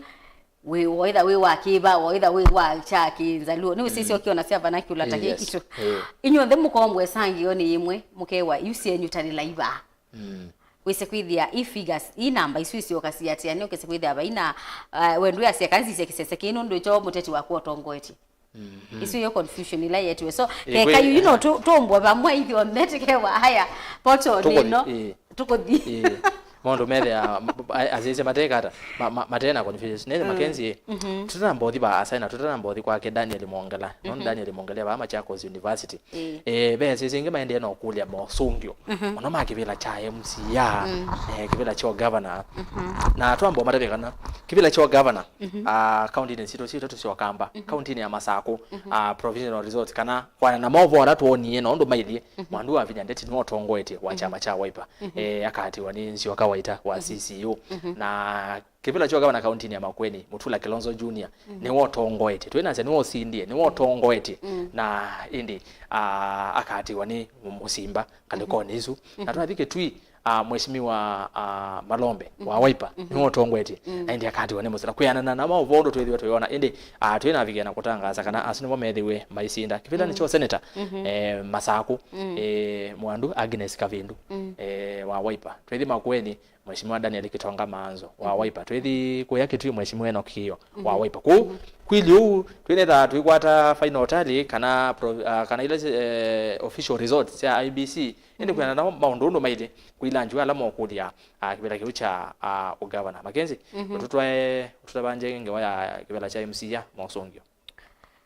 wĩ, waitha wĩ wa kĩva, waitha wĩ wa kya kĩnzaluo. Nĩ wĩsĩsya, mm, ũkĩona sya vernacular ta, yes, kĩkitũ. Eh. Inyuonthe mũkombwe sangĩo nĩ ĩmwe, mũkewa yu syenyu talĩla iva. Mm. Wĩse kwĩthĩa i figures, i namba isu isyoka siatĩanĩ, ũkese kwĩthĩa vaina, uh, wendũ yasya kanzisye kĩsese kĩĩ nũndũ ĩkyo mũteti waku ũtongoetye. Mhm. Isu yo confusion ila yetiwe. So, ĩ, keka kwĩ- yu, you know, tu-, tumbwe vamwe ithyonthe tikewa haya, portal nĩno, ĩ, tũkũthi. Ĩ, maũndũ methĩa, m-, a-, asyaĩĩsya matekata, ma-, ma-, matena confusion. Nene, mm, Mackenzie, mhm, tũtanamba ũthi va asaina, tũtanamba ũthi kwake Daniel Mongela. Nũndũ, mhm, Daniel Mongela vaa Machakos University. Ĩ. Eh, ve asyaĩĩsya ingĩ maendee na ũkũlya mosũngĩo. Mhm. Mũno ma kĩvĩla kya M C A, mm, eh, kĩvĩla kya governor. Mhm. Na twamba ũmatavya kana kĩvĩla kya governor, mhm, ah, kauntinĩ sitũ sitũ sya Ũkamba, mhm, kauntinĩ ya Masakũ, mhm, ah, provisional resort, kana kwana na maũvoo ala twonie na ũndũ mailyĩ, mhm, Mwandu wa Vinya Ndeti nĩwe ũtongoetye wa, mhm, kyama kya Wiper. Mhm. Eh, akaatĩwa nĩ Nzioka Waita wa, mhm, C C U. Mhm. Na kĩvĩla kya ũgavana kauntinĩ ya Makueni, Mutula Kilonzo Junior, mhm, nĩwe ũtongoetye. Twĩnasya nĩwe ũsindie, nĩwe ũtongoetye. Mm. Na ĩndĩ, ah, akaatĩwa nĩ Musimba ngalĩkonĩ, mhm, isu. Na, mhm, twathi Kitui, ah, Mheshimiwa, ah, Malombe wa, mhm, Wiper, mhm, nĩwe ũtongoetye. Mm. Na ĩndĩ akaatĩwa nĩ Musila. Kwĩanana na maũvoo ũndũ twĩthĩwe tũyona, ĩndĩ, ah, twĩnavikĩa na kũtangaasa kana asu nĩmo methĩwe maisinda. Kĩvĩlanĩ, mm, kya ũseneta, mhm, eh, Masakũ, mm, eh, Mwandu Agnes Kavindu, mm, eh, wa Wiper. Twĩthi Makueni, Mheshimiwa Daniel Kitonga Maanzo wa, mhm, Wiper. Twĩthi kũya Kitui, Mheshimiwa Enoch Kiyo wa, mhm, Wiper. Kũu, mhm, kwĩlĩ ũu, twĩnetha tũikwata final tally kana pro-, ah, kana ila, eh, official results sya I E B C. Ĩndĩ, mhm, kwĩana na maũndũ ũndũ mailĩ, kwĩla njũ ala mokũlya, ah, kĩvĩla kĩu kya, ah, ũgavana. Mackenzie, mhm, ũtũtwae, ũtũtavangye ngewa ya kĩvĩla kya M C A mosũngĩo.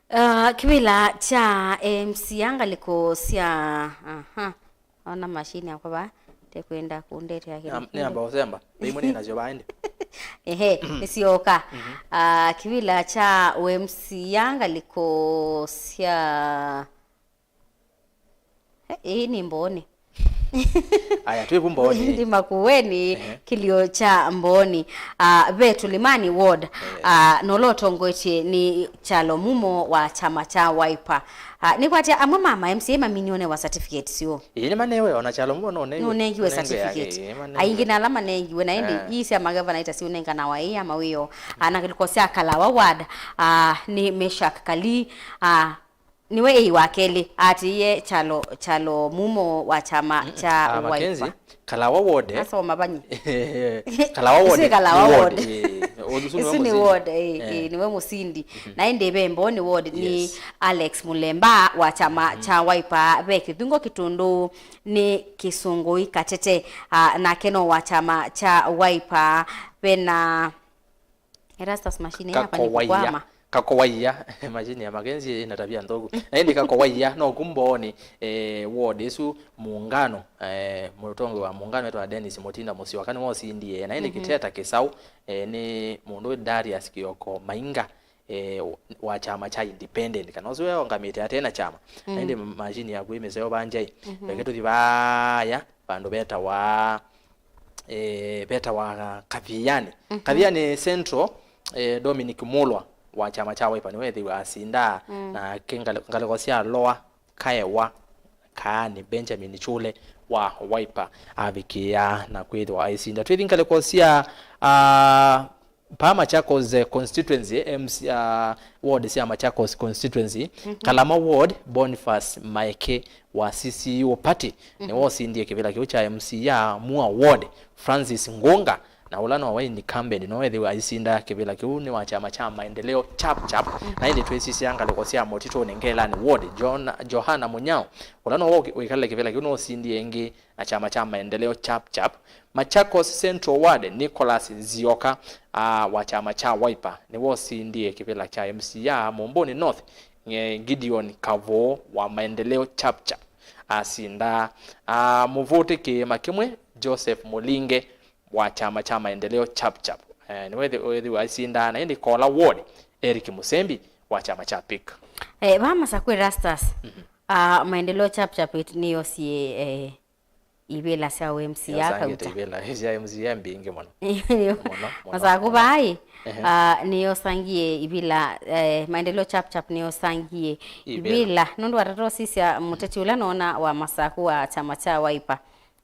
Ah, kĩvĩla kya M C A ngalĩko sya, aha. Ona machine yakwa vaa, tekwenda kũndetea kĩndũ. Nĩ amba ũsemba. Ve imwe nĩ nasyo vaa ĩndĩ. Ehe, nĩsyoka. Mhm. Ah, kĩvĩla kya U M C A ngalĩko sya, eh, ĩĩ nĩ Mbooni. Aya, twĩ vu Mbooni. Ndi Makueni, ehe, kĩlio kya Mbooni. Ah, ve Tulimani Ward. Ehe. Ah, na ũla ũtongoetye nĩ Kyalo Mumo wa kyama kya Wiper. Ah, nĩkwatya amwe ma ma M C A maminiwe newa certificate syoo. Ĩĩ, nĩmanewe, ona Kyalo Mumo nũne-, nũnengiwe, nũnengiwe certificate. Ĩĩ, manewe. Aingĩ na ala manengiwe, na ĩndĩ, eh, ii sya magavana ita siũnenganawa ĩĩ ya mawĩoo. Ah, na kĩlĩko sya Kalawa Ward, ah, nĩ Meshack Kali, ah, nĩwe ĩĩ wa kelĩ, atĩĩe Kyalo, Kyalo Mumo wa kyama, mm, kya, ah, Wiper. Mackenzie, Kalawa Ward, eh? Asoma vanyi. Kalawa Ward. Isu nĩ Kalawa Ward. Ward, eh. Ũsu nĩwe, isu nĩ mũsindi. Ward, eh, eh, eh, nĩwe mũsindi. Mhm. Na ĩndĩ ve Mbooni Ward nĩ, yes, Alex Mulemba wa kyama, mhm, kya Wiper. Ve Kĩthungo Kĩtũndũ nĩ Kĩsũngũi Katete, ah, nake no wa kyama kya Wiper. Ve na Erastus, machine yakwa nĩ kũkwama. Kakowaia. Kakowaia. Machine ya Mackenzie ĩna tabia nthũku. Na ĩndĩ Kakowaia, no ku Mbooni, eh, ward ĩsu Muungano, eh, mũtongoi wa Muungano wĩtawa Dennis Mutinda Musyoka nĩwe ũsindie. Na ĩndĩ, mhm, Kiteta Kĩsaũ, eh, nĩ mũndũ Darius Kioko Mainga, eh, wa kyama kya independent. Kana ũsu weongamĩte ate na kyama. Na, mm, ĩndĩ machine yaku ĩ mĩseo vanjai. Mhm. Reke tũthi vaaya, vandũ vetawa eh, vetawa Kathiani. Mhm. Kathiani Central, eh, Dominic Mulwa wa kyama kya Wiper nĩwe ethĩwa asinda, mm, na kĩ ngalĩ-, ngalĩko sya Lower Kaewa, Kaani Benjamin Chule wa Wiper avikĩa na kwĩthĩwa aisinda. Twĩthi ngalĩko sya, ah, pa Machakos, eh, constituency, M C, ah, ward sya Machakos constituency, mhm, Kalama ward, Boniface Maeke wa C C U Party, mhm, nĩwe ũsindie kĩvĩla kĩu kya M C A. Mua ward, Francis Ngunga na ũla no we incumbent, no ethĩwa aisinda kĩvĩla kĩu nĩ wa kyama kya Maendeleo Chap Chap. Na ĩndĩ twĩsisya ngalĩko sya Mũtitũnĩ Ngelani Ward, John, Johana Mũnyao, ũla no we wĩkalile kĩvĩla kĩu, no ũsindie ĩngĩ na kyama kya Maendeleo Chap Chap. Machakos Central Ward, Nicholas Nzioka, ah, wa kyama kya Wiper nĩwe ũsindie kĩvĩla kya M C A. Mũmbũnĩ North, eh, Gideon Kavũũ wa Maendeleo Chap Chap asinda. Ah, mũvũti kĩĩma kĩmwe, Joseph Mũlinge wa kyama kya Maendeleo Chap Chap, eh, nĩwe ĩthĩ-, ĩthĩwa aisindaa, na ĩndĩ Kola Ward, Eric Mũsembi wa kyama kya PIK. Eh, va Masakũ Erastus, ah, Maendeleo Chap Chap it-, nĩyosie, eh, ivĩla sya ũ M C A. Yosangĩte kauta ivĩla sya M C A mbingĩ mũno. Mũno, mũno, Masakũ mũno. Vaĩ, ehe, ah, nĩyosangie ivĩla, eh, Maendeleo Chap Chap nĩyosangie ivĩla. Ivĩla. Nũndũ wa tata ũsisya mũteti ũla nona wa Masakũ wa kyama kya Wiper.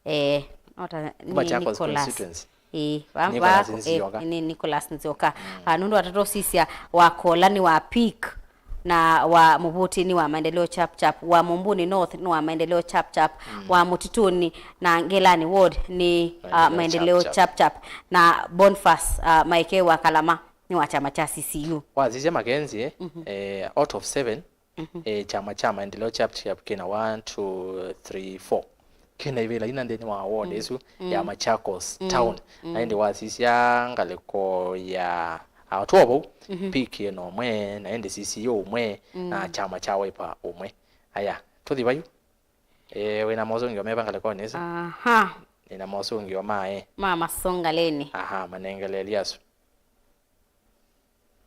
Eh, nota, nĩ Machakos Nicholas. Constituency. Ĩĩ, va-, Nicholas va-, eh, Nzioka. Nĩ Nicholas Nzioka. Ah, nũndũ wa tata ũsisya wa Kola nĩ wa PIK, na wa mũvũti nĩ wa Maendeleo Chap Chap, wa Mũmbũnĩ North nĩ wa Maendeleo Chap Chap, wa Mũtitũnĩ na Ngelani Ward nĩ, ah, Maendeleo Maendeleo Chap Chap. Chap Chap, na Boniface, ah, Maeke wa Kalama nĩ wa kyama kya C C U. Wasisya Mackenzie, eh, out of seven, eh, kyama kya Maendeleo Chap Chap kĩna one, two, three, four. Kĩna ivĩla ina nthĩnĩ wa ward ĩsu ya Machakos Town. Na ĩndĩ wasisya ngalĩko ya atũa vau, PIK ĩna ũmwe, na ĩndĩ C C U ũmwe, na kyama kya Wiper ũmwe. Aya, tũthi vayu. Eh, wĩna mosũngĩo meva ngalĩkonĩ ĩsu? Aha. Nĩna mosũngĩo ma, eh, ma Masongaleni. Aha, manengele Eliasu.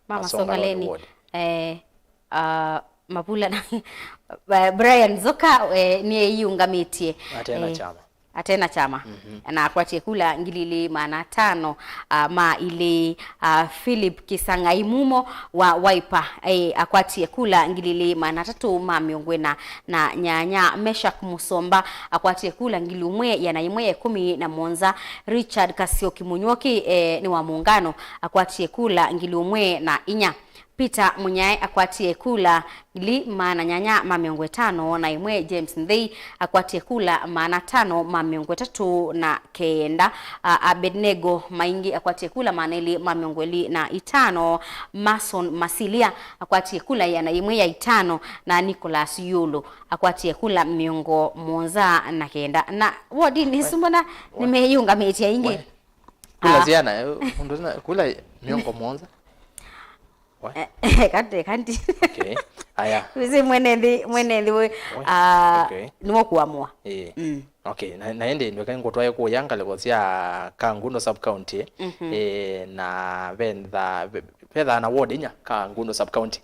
Ma Masongaleni. Masongaleni Ward. Eh, ah, Mavula na, Brian Nzoka, eh, nĩeyĩũngamĩtye. Atena, eh, kyama. Atena kyama. Na akwatie kula ngili ilĩ maana atano, ah, ma ilĩ. Ah, Philip Kisang'ai Mumo wa Wiper, eh, akwatie kula ngili ilĩ maana atatũ ma mĩongo ĩna na nyanya. Meshack Musomba akwatie kula ngili ũmwe ĩana ĩmwe ya ĩkũmi na mũonza. Richard Kasioki Munyuoki, eh, nĩ wa Muungano, akwatie kula ngili ũmwe na inya. Peter Munyae akwatie kula ngili maana nyanya ma mĩongo ĩtano na ĩmwe. James Nthei akwatie kula maana atano ma mĩongo ĩtatũ na kenda. A-, Abednego Maingi akwatie kula maana elĩ ma mĩongo ĩlĩ na itano. Mason Masilia akwatie kula ĩana ĩmwe ya itano, na Nicholas Yulu akwatie kula mĩongo mũonza na kenda. Na wodinĩ ĩsu mbona nĩmeyĩũngamĩtye aingĩ. We. Kula, ah, syana, eh, mũndũ na kula mĩongo mũonza. What? Eh, kati, kati. Okay. Aya. Wĩsĩ mwene nthĩ, mwene nthĩ we, we, ah, okay, nĩwe kũamũa. Eh. Mm. Okay, na, na ĩndĩ ndweka ngũtwae kũya ngalĩko sya Kangundo sub county, eh, na vetha, ve-, vetha na ward inya Kangundo sub county.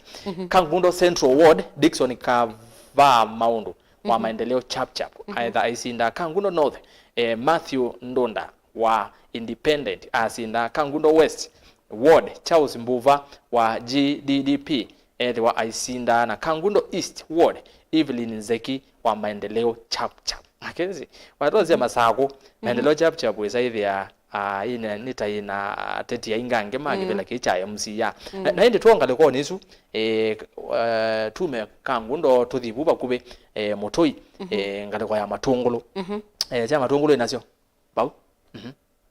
Kangundo Central Ward, Dickson Kavaa Maũndũ wa Maendeleo Chap Chap, aetha aisinda. Kangundo North, eh, Matthew Ndunda wa Independent asinda. Kangundo West Ward, Charles Mbuva wa G D D P ethĩwa aisinda, na Kangundo East Ward, Evelyn Nzeki wa Maendeleo Chap Chap. Mackenzie, watwasya Masakũ, Maendeleo Chap Chap wĩsaĩthĩa, ah, ĩna, nĩ ta ĩna ateti aingĩ angĩ ma kĩvĩla kĩĩ kya M C A. Na, na ĩndĩ twonga ngalĩkonĩ ĩsu, eh, eh, tume Kangundo tũthi vu vakuvĩ, eh, Mũtũi, eh, ngalĩko ya Matũngũlũ. Eh, sya Matũngũlũ ĩnasyo vau.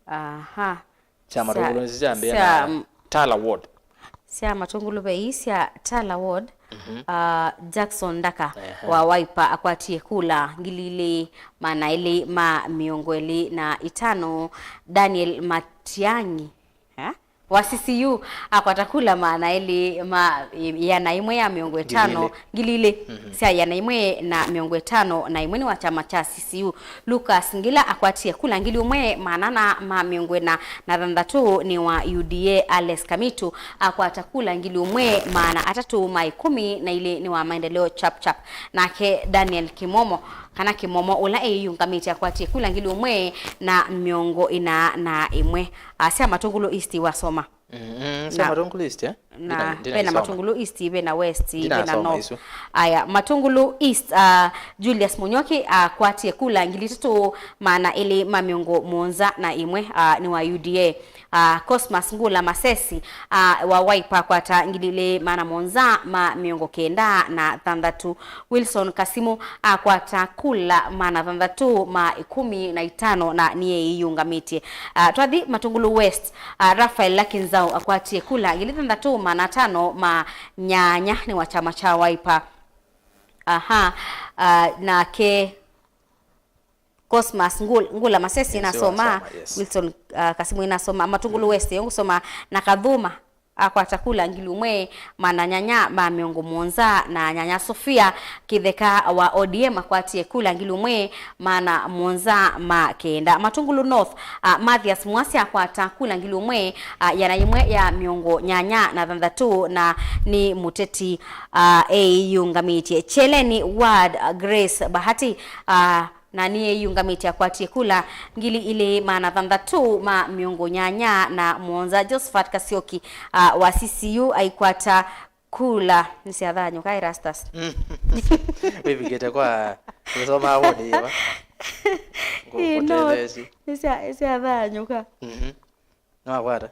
Aha. Sya Matũngũlũ nĩsyo syambĩa sya na Tala Ward. Sya Matũngũlũ ve ii sya Tala Ward, ah, Jackson Ndaka wa Wiper akwatie kula ngili ilĩ maana elĩ ma mĩongo ĩlĩ na itano. Daniel Matiang'i, eh, wa C C U akwata kula maana elĩ ma ĩana ĩmwe ya mĩongo ĩtano, ngili ilĩ sya ĩana ĩmwe na mĩongo ĩtano na ĩmwe nĩ wa kyama kya C C U. Lucas Ngila akwatie kula ngili ũmwe maana ana ma mĩongo ĩna na thanthatũ nĩ wa U D A. Alex Kamitu akwata kula ngili ũmwe maana atatũ ma ĩkũmi na ilĩ nĩ wa Maendeleo Chap Chap. Nake Daniel Kimomo, kana Kimomo, ũla eyĩũngamĩtye akwatie kula ngili ũmwe na mĩongo ĩna na ĩmwe. Ah, sya Matũngũlũ East wasoma. Mm, mm, sya Matũngũlũ East, eh? Na ndina, ve na ndinaisoma. Matungulu East, ve na West, ve na Ndinasoma North. Isu. Aya, Matungulu East, uh, Julius Munyoki akwatie kula ngili itatũ maana elĩ ma mĩongo mũonza na ĩmwe, uh, nĩ wa U D A. Uh, Cosmas Ngula Masesi, uh, wa Wiper akwata ngili ilĩ maana mũonza ma mĩongo kenda na thanthatũ. Wilson Kasimu akwata kula maana thanthatũ ma ĩkũmi na itano na nĩeyĩũngamĩtye. Uh, twathi Matungulu West, uh, Raphael Lakinzau akwatie kula ngili thanthatũ maana atano ma nyanya nĩ wa kyama kya Wiper. Aha, uh, nake Cosmas Ngul-, Ngula Masesi Yes, nasoma, wasoma, yes. Wilson, uh, Kasimu nasoma, Matungulu West, yo ngusoma na Kathuma akwata kula ngili ũmwe maana nyanya ma mĩongo mũonza na nyanya. Sofia Kĩtheka wa O D M akwatie kula ngili ũmwe maana mũonza ma kenda. Matungulu North, uh, Mathias Mwasi akwata kula ngili ũmwe, uh, ĩana yĩmwe ya mĩongo nyanya na thanthatũ na nĩ mũteti, uh, eyĩũngamĩtye. Kyeleni Ward, uh, Grace Bahati, uh, na nĩeyĩũngamĩtye akwatie kula ngili ilĩ maana thanthatũ ma mĩongo nyanya na mũonza. Josephat Kasioki, uh, wa C C U aikwata kula nĩsyathanyũka Erastus. Mm. Wĩvikĩte kwa nĩsomaa wodi yĩva? Ĩĩ, no, ngũtetheesye. Nĩsya-, nĩsyathanyũka. Mhm. Nĩwakwata?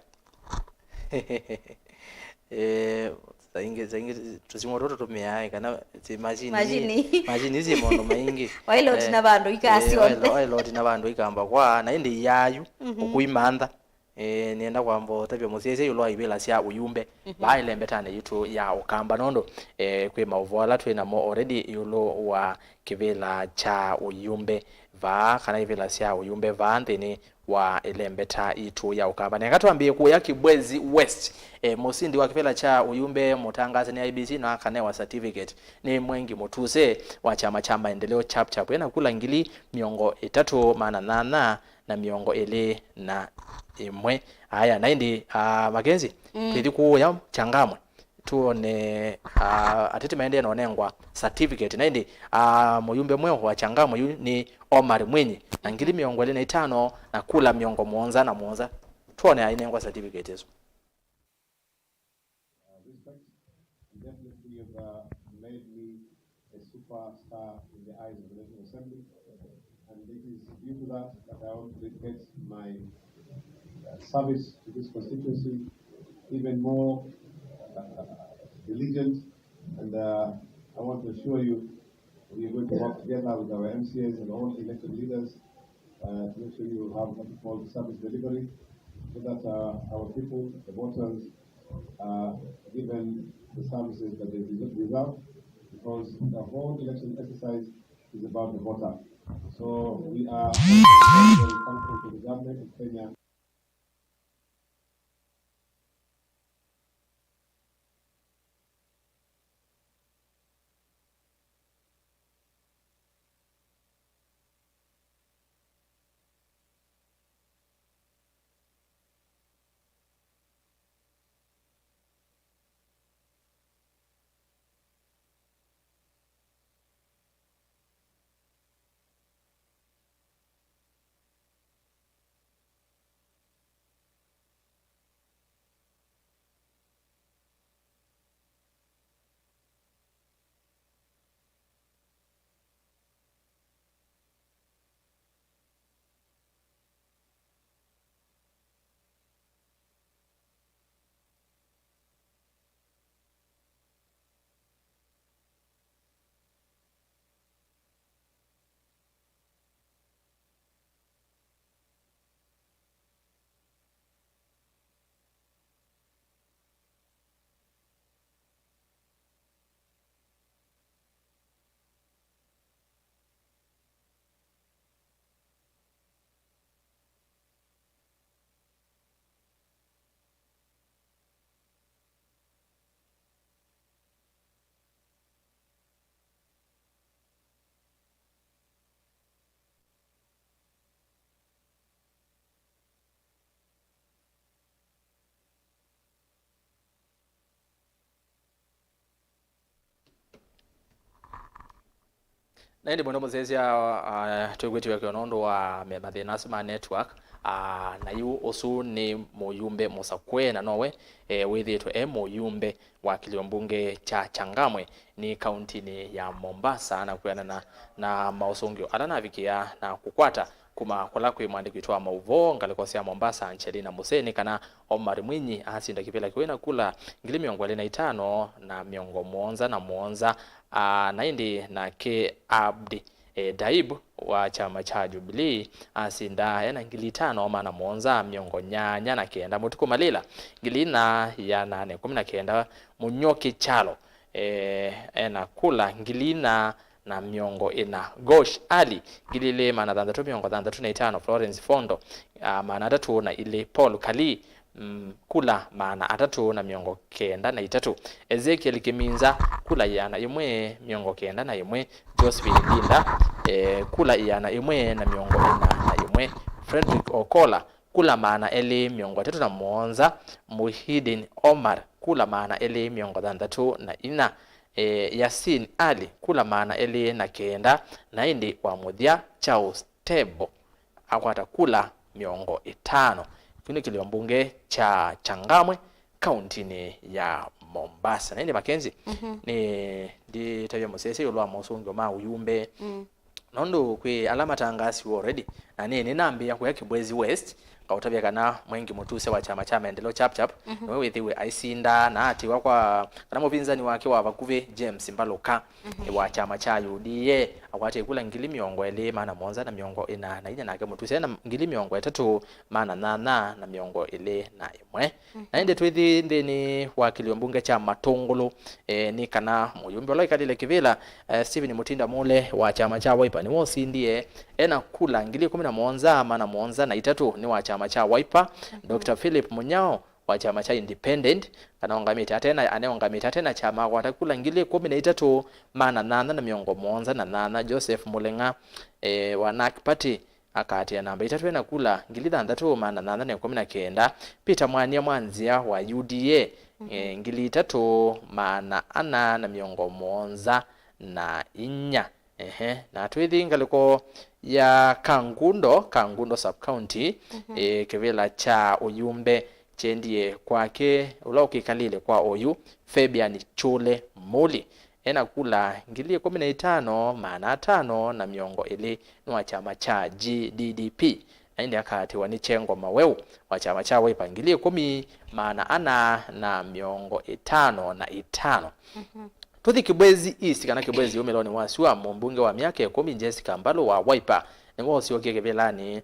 Eh, saingĩ, saingĩ tũsimũ tũtũ tũtũmĩaa kana ti machine. Machine. Machine ici maũndũ maingĩ. Wailoti Eh, na vandũ ikaa eh, syonthe. Wailo-, wailoti na vandũ ikamba kwa, na ĩndĩ iyayu, Mhm. ũkũimantha. Eh, nĩenda kwamba ũtavya mũsyaĩĩsya ĩũlũ wa ivĩla sya ũyumbe, Mhm. vaa ĩlembetanĩ yitũ ya Ũkamba, nũndũ, eh, kwĩ maũvoo ala twĩ namo already ĩũlũ wa kĩvĩla kya ũyumbe vaa, kana ivĩla sya ũyumbe vaa nthĩnĩ wa ĩlembeta yitũ ya Ũkamba. Neka twambie kũya Kibwezi West. E, mũsindi wa kĩvĩla kya ũyumbe mũtangaase nĩ I E B C na akanewa certificate nĩ Mwengi Mũtuse wa kyama kya Maendeleo Chap Chap ena kula ngili mĩongo ĩtatũ maana nyanya na mĩongo ĩlĩ na ĩmwe. Aya, na ĩndĩ, ah, Mackenzie, Mm. twĩthi kũũya Changamwe. Tuone, ah, ateti maendee na ũnengwa certificate. Na ĩndĩ, ah, mũyumbe mweũ wa Changamwe yu nĩ Omar Mwinyi na ngili mĩongo ĩlĩ na itano na kula mĩongo mũonza na mũonza. Tuone ainengwa certificate ĩsu. Uh, respect, and definitely you've, uh, made me a superstar in the eyes of the National Assembly. And it is due to that that I want to dedicate my, uh, service to this constituency even more, uh, diligent. And, uh, I want to assure you we are going to work together with our M C As and all elected leaders, uh, to make sure you have what we call service delivery, so that, uh, our people, the voters, are given the services that they deserve, because the whole election exercise is about the voter. So we are very thankful to the government of Kenya. Na ĩndĩ mũno mũsyaĩĩsya, ah, twĩkwĩtĩw'a kĩo nũndũ wa me-, mathĩna asu ma network. Ah, na yu ũsu nĩ mũyumbe mũsakũe, na nowe, eh, wĩthĩĩtwe e mũyumbe wa kĩlio mbunge kya Changamwe nĩ kauntinĩ ya Mombasa, na kwĩanana na maũsũngĩo ala navikĩa na kũkwata kuma kũla kwĩ mwandĩki witũ wa maũvoo ngalĩko sya Mombasa, Angelina Museni, kana Omar Mwinyi asinda kĩvĩla kĩu na kula ngili mĩongo ĩlĩ na itano na mĩongo mũonza na mũonza, ah, na ĩndĩ nake Abdi, eh, Daib wa kyama kya Jubilee asinda ena ngili itano maana mũonza mĩongo nyanya na kenda. Mũtuku Malila, ngili ina iana na ĩkũmi na kenda. Mũnyuki Kyalo, eh, ena kula ngili ina na mĩongo ĩna. Gosh Ali, ngili ilĩ maana thanthatũ mĩongo thanthatũ na itano. Florence Fondo, ah, maana atatũ na ilĩ. Paul Kalii, mm, kula maana atatũ na mĩongo kenda na itatũ. Ezekiel Kiminza, kula iana ĩmwe mĩongo kenda na ĩmwe. Josephine Linda, eh, kula iana ĩmwe na mĩongo ĩna na ĩmwe. Frederick Okola, kula maana elĩ mĩongo ĩtatũ na mũonza. Muhidin Omar, kula maana elĩ mĩongo thanthatũ na inya. Eh, Yasin Ali, kula maana elĩ na kenda. Na ĩndĩ wa mũthya, Charles Tebo akwata kula mĩongo ĩtano. Kĩu nĩ kĩlio mbunge kya Changamwe, kauntinĩ ya Mombasa. Na ĩndĩ Makenzi, mhm, nĩ nditavya mũsese ĩũlũ wa mosũngĩo ma ũyumbe. Mm. Nũndũ kwĩ ala matangaasiwe already, na nĩ nĩnambĩĩa kũya Kibwezi West, ngaũtavya kana Mwengi Mũtuse wa kyama kya Maendeleo Chap Chap, mhm, nĩwe wĩthĩwe aisinda na atiwa kwa kana mũvinzani wake wa vakuvĩ James Mbaluka, mhm, wa kyama kya U D A akwatie kula ngili mĩongo ĩlĩ maana mũonza na mĩongo ĩna na inya, nake Mũtuse na ngili mĩongo ĩtatũ maana nyanya na mĩongo ĩlĩ na ĩmwe. Mhm. Na ĩndĩ twĩthi nthĩnĩ wa kĩlio mbunge kya Matũngũlũ, eh, nĩ kana mũyumbe ũla wĩkalile kĩvĩla, eh, Stephen Mutinda Mule wa kyama kya Wiper nĩwe ũsindie ena kula ngili ĩkũmi na mũonza maana mũonza na itatũ, nĩ wa kyama kya Wiper. Mhm. Doctor Philip Munyao wa kyama kya Independent, kana ũngamĩte atena, aneũngamĩte atena kyama akwata kula ngili ĩkũmi na itatũ maana nyanya na mĩongo mũonza na nyanya. Joseph Mũlĩng'a, eh, wa NARC Party akaatĩĩa namba itatũ ena kula ngili thanthatũ maana nyanya na ĩkũmi na kenda. Peter Mwania Mwanzia wa U D A, mhm, eh, ngili itatũ maana ana na mĩongo mũonza na inya. Ehe, na twĩthi ngalĩko ya Kangundo, Kangundo sub county, mhm, eh, kĩvĩla kya ũyumbe kyendie kwake ũla ũkĩkalile kwa oyu Fabian Chule Muli, ena kula ngili ĩkũmi na itano maana atano na mĩongo ĩlĩ, nĩ wa kyama kya G D D P. Na ĩndĩ akaatĩwa nĩ Chengo Maweu wa kyama kya Wiper, ngili ĩkũmi maana ana na mĩongo ĩtano na itano. Mhm. Tũthi Kibwezi East kana Kibwezi umĩlonĩ wa sua, mũmbunge wa myaka ĩkũmi Jessica Mbalu wa Wiper nĩwe ũsyokie kĩvĩlanĩ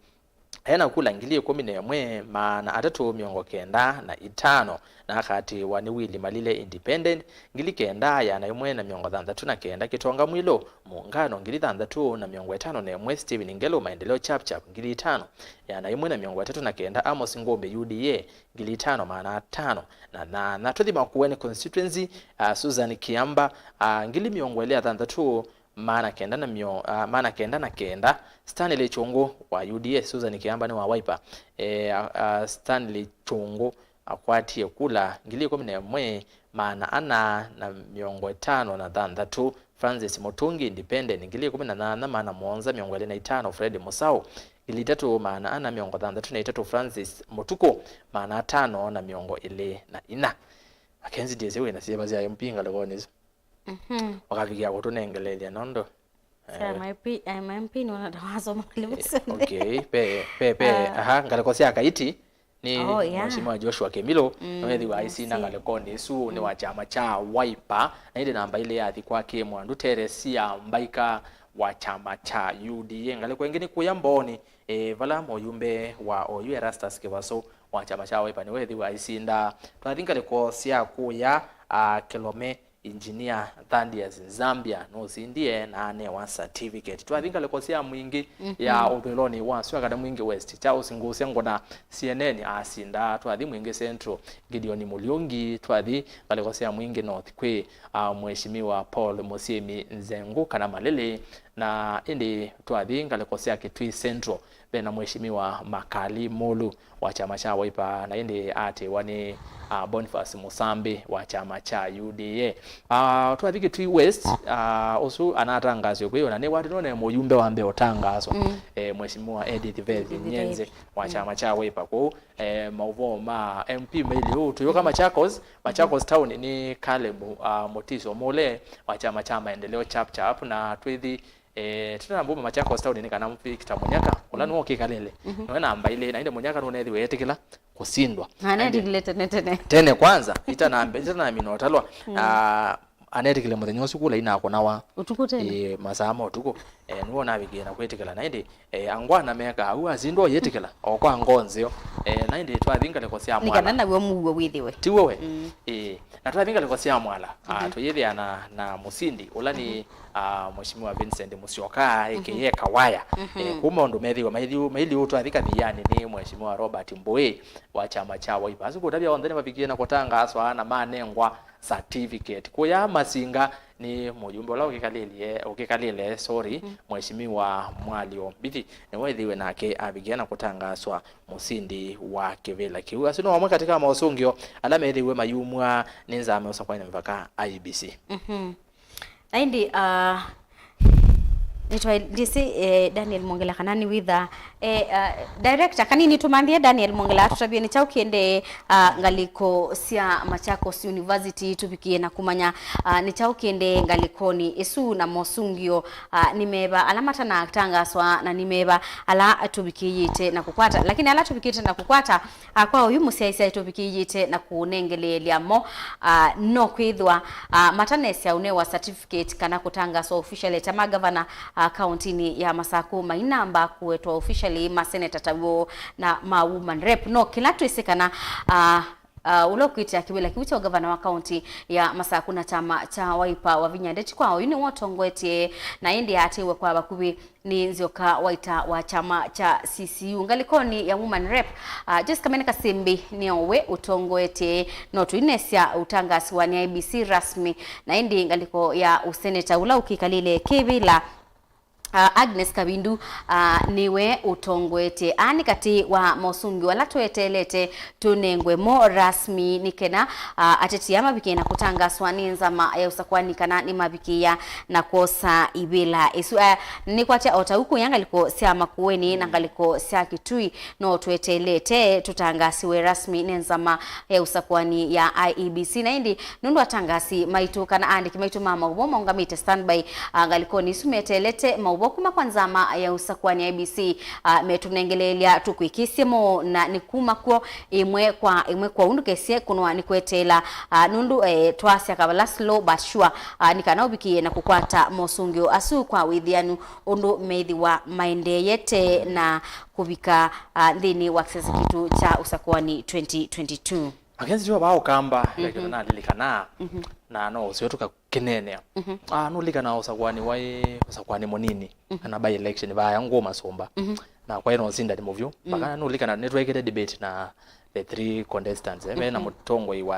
ena kula ngili ĩkũmi na ĩmwe maana atatũ mĩongo kenda na itano, na akatĩĩwa nĩ Willy Malile Independent, ngili kenda ĩana ĩmwe na mĩongo thanthatũ na kenda. Kĩtonga Mwilũ Muungano, ngili thanthatũ na mĩongo ĩtano na ĩmwe. Stephen Ngelu Maendeleo Chap Chap, ngili itano ĩana ĩmwe na mĩongo ĩtatũ na kenda. Amos Ngũmbi U D A, ngili itano maana atano na nyanya. Tũthi Makueni constituency, ah, Susan Kiamba, ah, ngili mĩongo ĩlĩ na thanthatũ maana kenda na mĩo-, ah, maana kenda na kenda. Stanley Chungu wa U D A, Susan Kiamba nĩ wa Wiper. Eh, ah, ah, Stanley Chungu akwatie kula ngili ĩkũmi na ĩmwe maana ana na mĩongo ĩtano na thanthatũ. Francis Mutungi Independent, ngili ĩkũmi na nyanya maana mũonza mĩongo ĩlĩ na itano. Fred Musau, ngili itatũ maana ana mĩongo thanthatũ na itatũ. Francis Mutuku, maana atano na mĩongo ĩlĩ na inya. Makenzi, ndyĩsĩ wĩna syĩva sya M P ngalĩkonĩ isu. Mhm. Ũkavikĩa kũtũnengeleelya nũndũ sya, eh, M P, eh, M P nĩwona ta wasoma ngalĩko syonthe. Okay, pe, pe, pe, ah, aha, ngalĩko sya Kaiti nĩ, oh, yeah, Mheshimiwa Joshua Kemilu, mm, nĩwethĩwa aisinda ngalĩkonĩ isu, nĩ wa kyama kya Wiper, na ĩndĩ namba ilĩ yathi kwake Mwandu Teresia Mbaika wa kyama kya U D A. Ngalĩko ĩngĩ nĩ kũya Mbooni, eh, vala mũyumbe wa oyu Erastus Kĩvasũ wa kyama kya Wiper nĩwethĩwa aisinda. Twathi ngalĩko sya kũya, ah, Kilome, Engineer Thaddeus Zambia nũsindie na anewa certificate. Twathi ngalĩko sya Mwingi ya, mhm, ũthũĩlonĩ wa sua kana Mwingi West, Charles Ngũsya Ngũna C N N asinda. Twathi Mwingi Central, Gideon Mũliũngi. Twathi ngalĩko sya Mwingi North kwĩ, ah, Mheshimiwa Paul Mũsyĩmi Nzengu kana Malili, Na ĩndĩ twathi ngalĩko sya Kitui Central, ve na Mheshimiwa Makali Mulu wa kyama kya Wiper, na ĩndĩ aatĩĩwa nĩ, ah, Boniface Musambi wa kyama kya U D A. Ah, twathi Kitui West, ah, ũsu anatangaaswa kwĩ, ona nĩ wati none mũyumbe wa mbee ũtangaaswa, mm, eh, Mheshimiwa Edith Beth Edith Beth Nyenze wa kyama kya Wiper. Kwoou, eh, maũvoo ma M P maili ũu, tũyũka Machakos, Machakos Town nĩ Caleb, ah, Mutiso Mule wa kyama kya Maendeleo Chap Chap, na twĩthi, eh, tũtanambũma Machakos Town nĩ kana Victor Munyaka, ũla nĩwe ũkĩkalĩle, nĩwe namba ilĩ, na ĩndĩ Munyaka nũnethĩwe etĩkĩla kũsindwa. Na anetikile tene tene. Tene kwanza, itanambe-, itanamina ũtalwa, ah, anetikile mũthenya ũsu kũla inakũnawa. Ũtukũ tene? Ĩĩ, masaa ma ũtukũ. Eh, nĩwe ũnavikie na kwĩtĩkĩla. Na ĩndĩ, eh, angwana mekaa ũu, asindwa ũyĩtĩkĩla, o kwa ngoo nzeo. Eh, na ĩndĩ twathi ngalĩko sya Nĩ kana mwala. Naw'o mũuo wĩthĩwe. Tiw'o we? Mm. Ĩĩ. Na twathi ngalĩko sya mwala, ah, tũyĩthĩa na, na mũsindi, ũla nĩ, ah, Mheshimiwa Vincent Musyoka, A K A Kawaya. Eh, kuma ũndũ methĩwe maili, maili ũu twathi kathianĩ nĩ Mheshimiwa Robert Mbũĩ wa kyama kya Wiper. Asu kũtavya onthe nĩmavikie na kũtangaaswa na manengwa certificate. Kũya Masinga nĩ mũyumbe ũla ũkĩkalĩlye, ũkĩkalĩle, sorry, Mheshimiwa Mwalio Mbithi, nĩwe ĩthĩwe nake avikie na kũtangaaswa mũsindi wa kĩvĩla kĩu. Asu no amwe katĩ ka mosũngĩo ala methĩwe mayumw'a nĩ nzama ya ũsakũani mĩvaka, I E B C. Na ĩndĩ, ah, nĩtwa-, ndĩsĩ, eh, Daniel Mwongela kana nĩwĩtha, eh, ah, director, kanini tũmanthie Daniel Mwongela atũtavye nĩ kyaũ kĩendee, ah, ngalĩko sya Machakos University, tũvikie na kũmanya, ah, nĩ kyaũ kĩendee ngalĩkonĩ ĩsu na mosũngĩo, ah, nĩ meva ala matanatangaswa na nĩ meva ala tũvikĩĩte na kũkwata. Lakini ala tũvikĩte na kũkwata, ah, kwa oyu mũsyaĩĩsyaĩ tũvikĩĩte na kũnengeleelya mo, ah, no kwĩthwa, ah, matanesya ũnewa certificate kana kũtangaswa officially ta magavana, ah, kauntinĩ ya Masaku mainamba kũwetwa officially maseneta taw'o na ma woman rep. No kĩla twĩsĩ kana, ah, ah, ũla ũkwĩtĩa kĩvĩla kĩu kya ũgavana wa kaunti ya Masaku na kyama kya Wiper Wavinya Ndeti kwa oyu nĩwe ũtongoetye, na ĩndĩ aatĩwe kwa vakuvĩ nĩ Nzioka Waita wa kyama kya C C U. Ngalĩkonĩ ya woman rep, ah, Joyce Kamene Kasimbi nĩowe ũtongoetye, no tũinesya ũtangasiwa nĩ I E B C rasmi, na ĩndĩ ngalĩko ya ũseneta ũla ũkĩkalĩle kĩvĩla, ah, Agnes Kavindu, ah, nĩwe ũtongoetye. Aa nĩ katĩ wa mosũngĩo ala tweteelete tũnengwe mo rasmi nĩ kena, ah, ateti aa mavikĩe na kũtangaswa nĩ nzama ya ũsakũani kana nĩmavikĩĩa na kwosa ivĩla ĩsu. Ah, nĩkwatya o ta ũu kũya ngalĩko sya Makueni na ngalĩko sya Kitui, no tweteelete tũtangasiwe rasmi nĩ nzama ya ũsakũani ya I E B C. Na ĩndĩ nũndũ atangasi maitũ kana aandĩki maitũ ma maũvoo maũngamĩte standby, ah, ngalĩkonĩ ĩsu meteelete maũvoo kuma kwa nzama ya ũsakũani ya I E B C, ah, metũnengeleelya tũkwĩkĩsye mo na nĩ kuma kw'o ĩmwe kwa ĩmwe, kwoou ndũkesye kũnoa nĩ kweteela, ah, nũndũ, eh, twasya kavala slow but sure, ah, nĩ kana ũvikĩĩe na kũkwata mosũngĩo asu kwa wĩthĩanu ũndũ methĩwa maendeeyete na kũvika, ah, nthĩnĩ wa kĩsese kitũ kya ũsakũani twenty twenty-two. Mackenzie, wa vaa Ũkamba, mhm, lakini nalilikana, mhm, na no ũseo tũkakĩneenea. Mhm. Ah, nũlilikana ũsakũani waĩ ũsakũani mũnini, mhm, kana by election vaya Ngũũ Masũmba. Mhm. Na kwaĩ na ũsindani mũvyũ. Mhm. Mpaka nũlilikana nĩtwekĩte debate na the three contestants, eh, ve na, mhm, mũtongoi wa,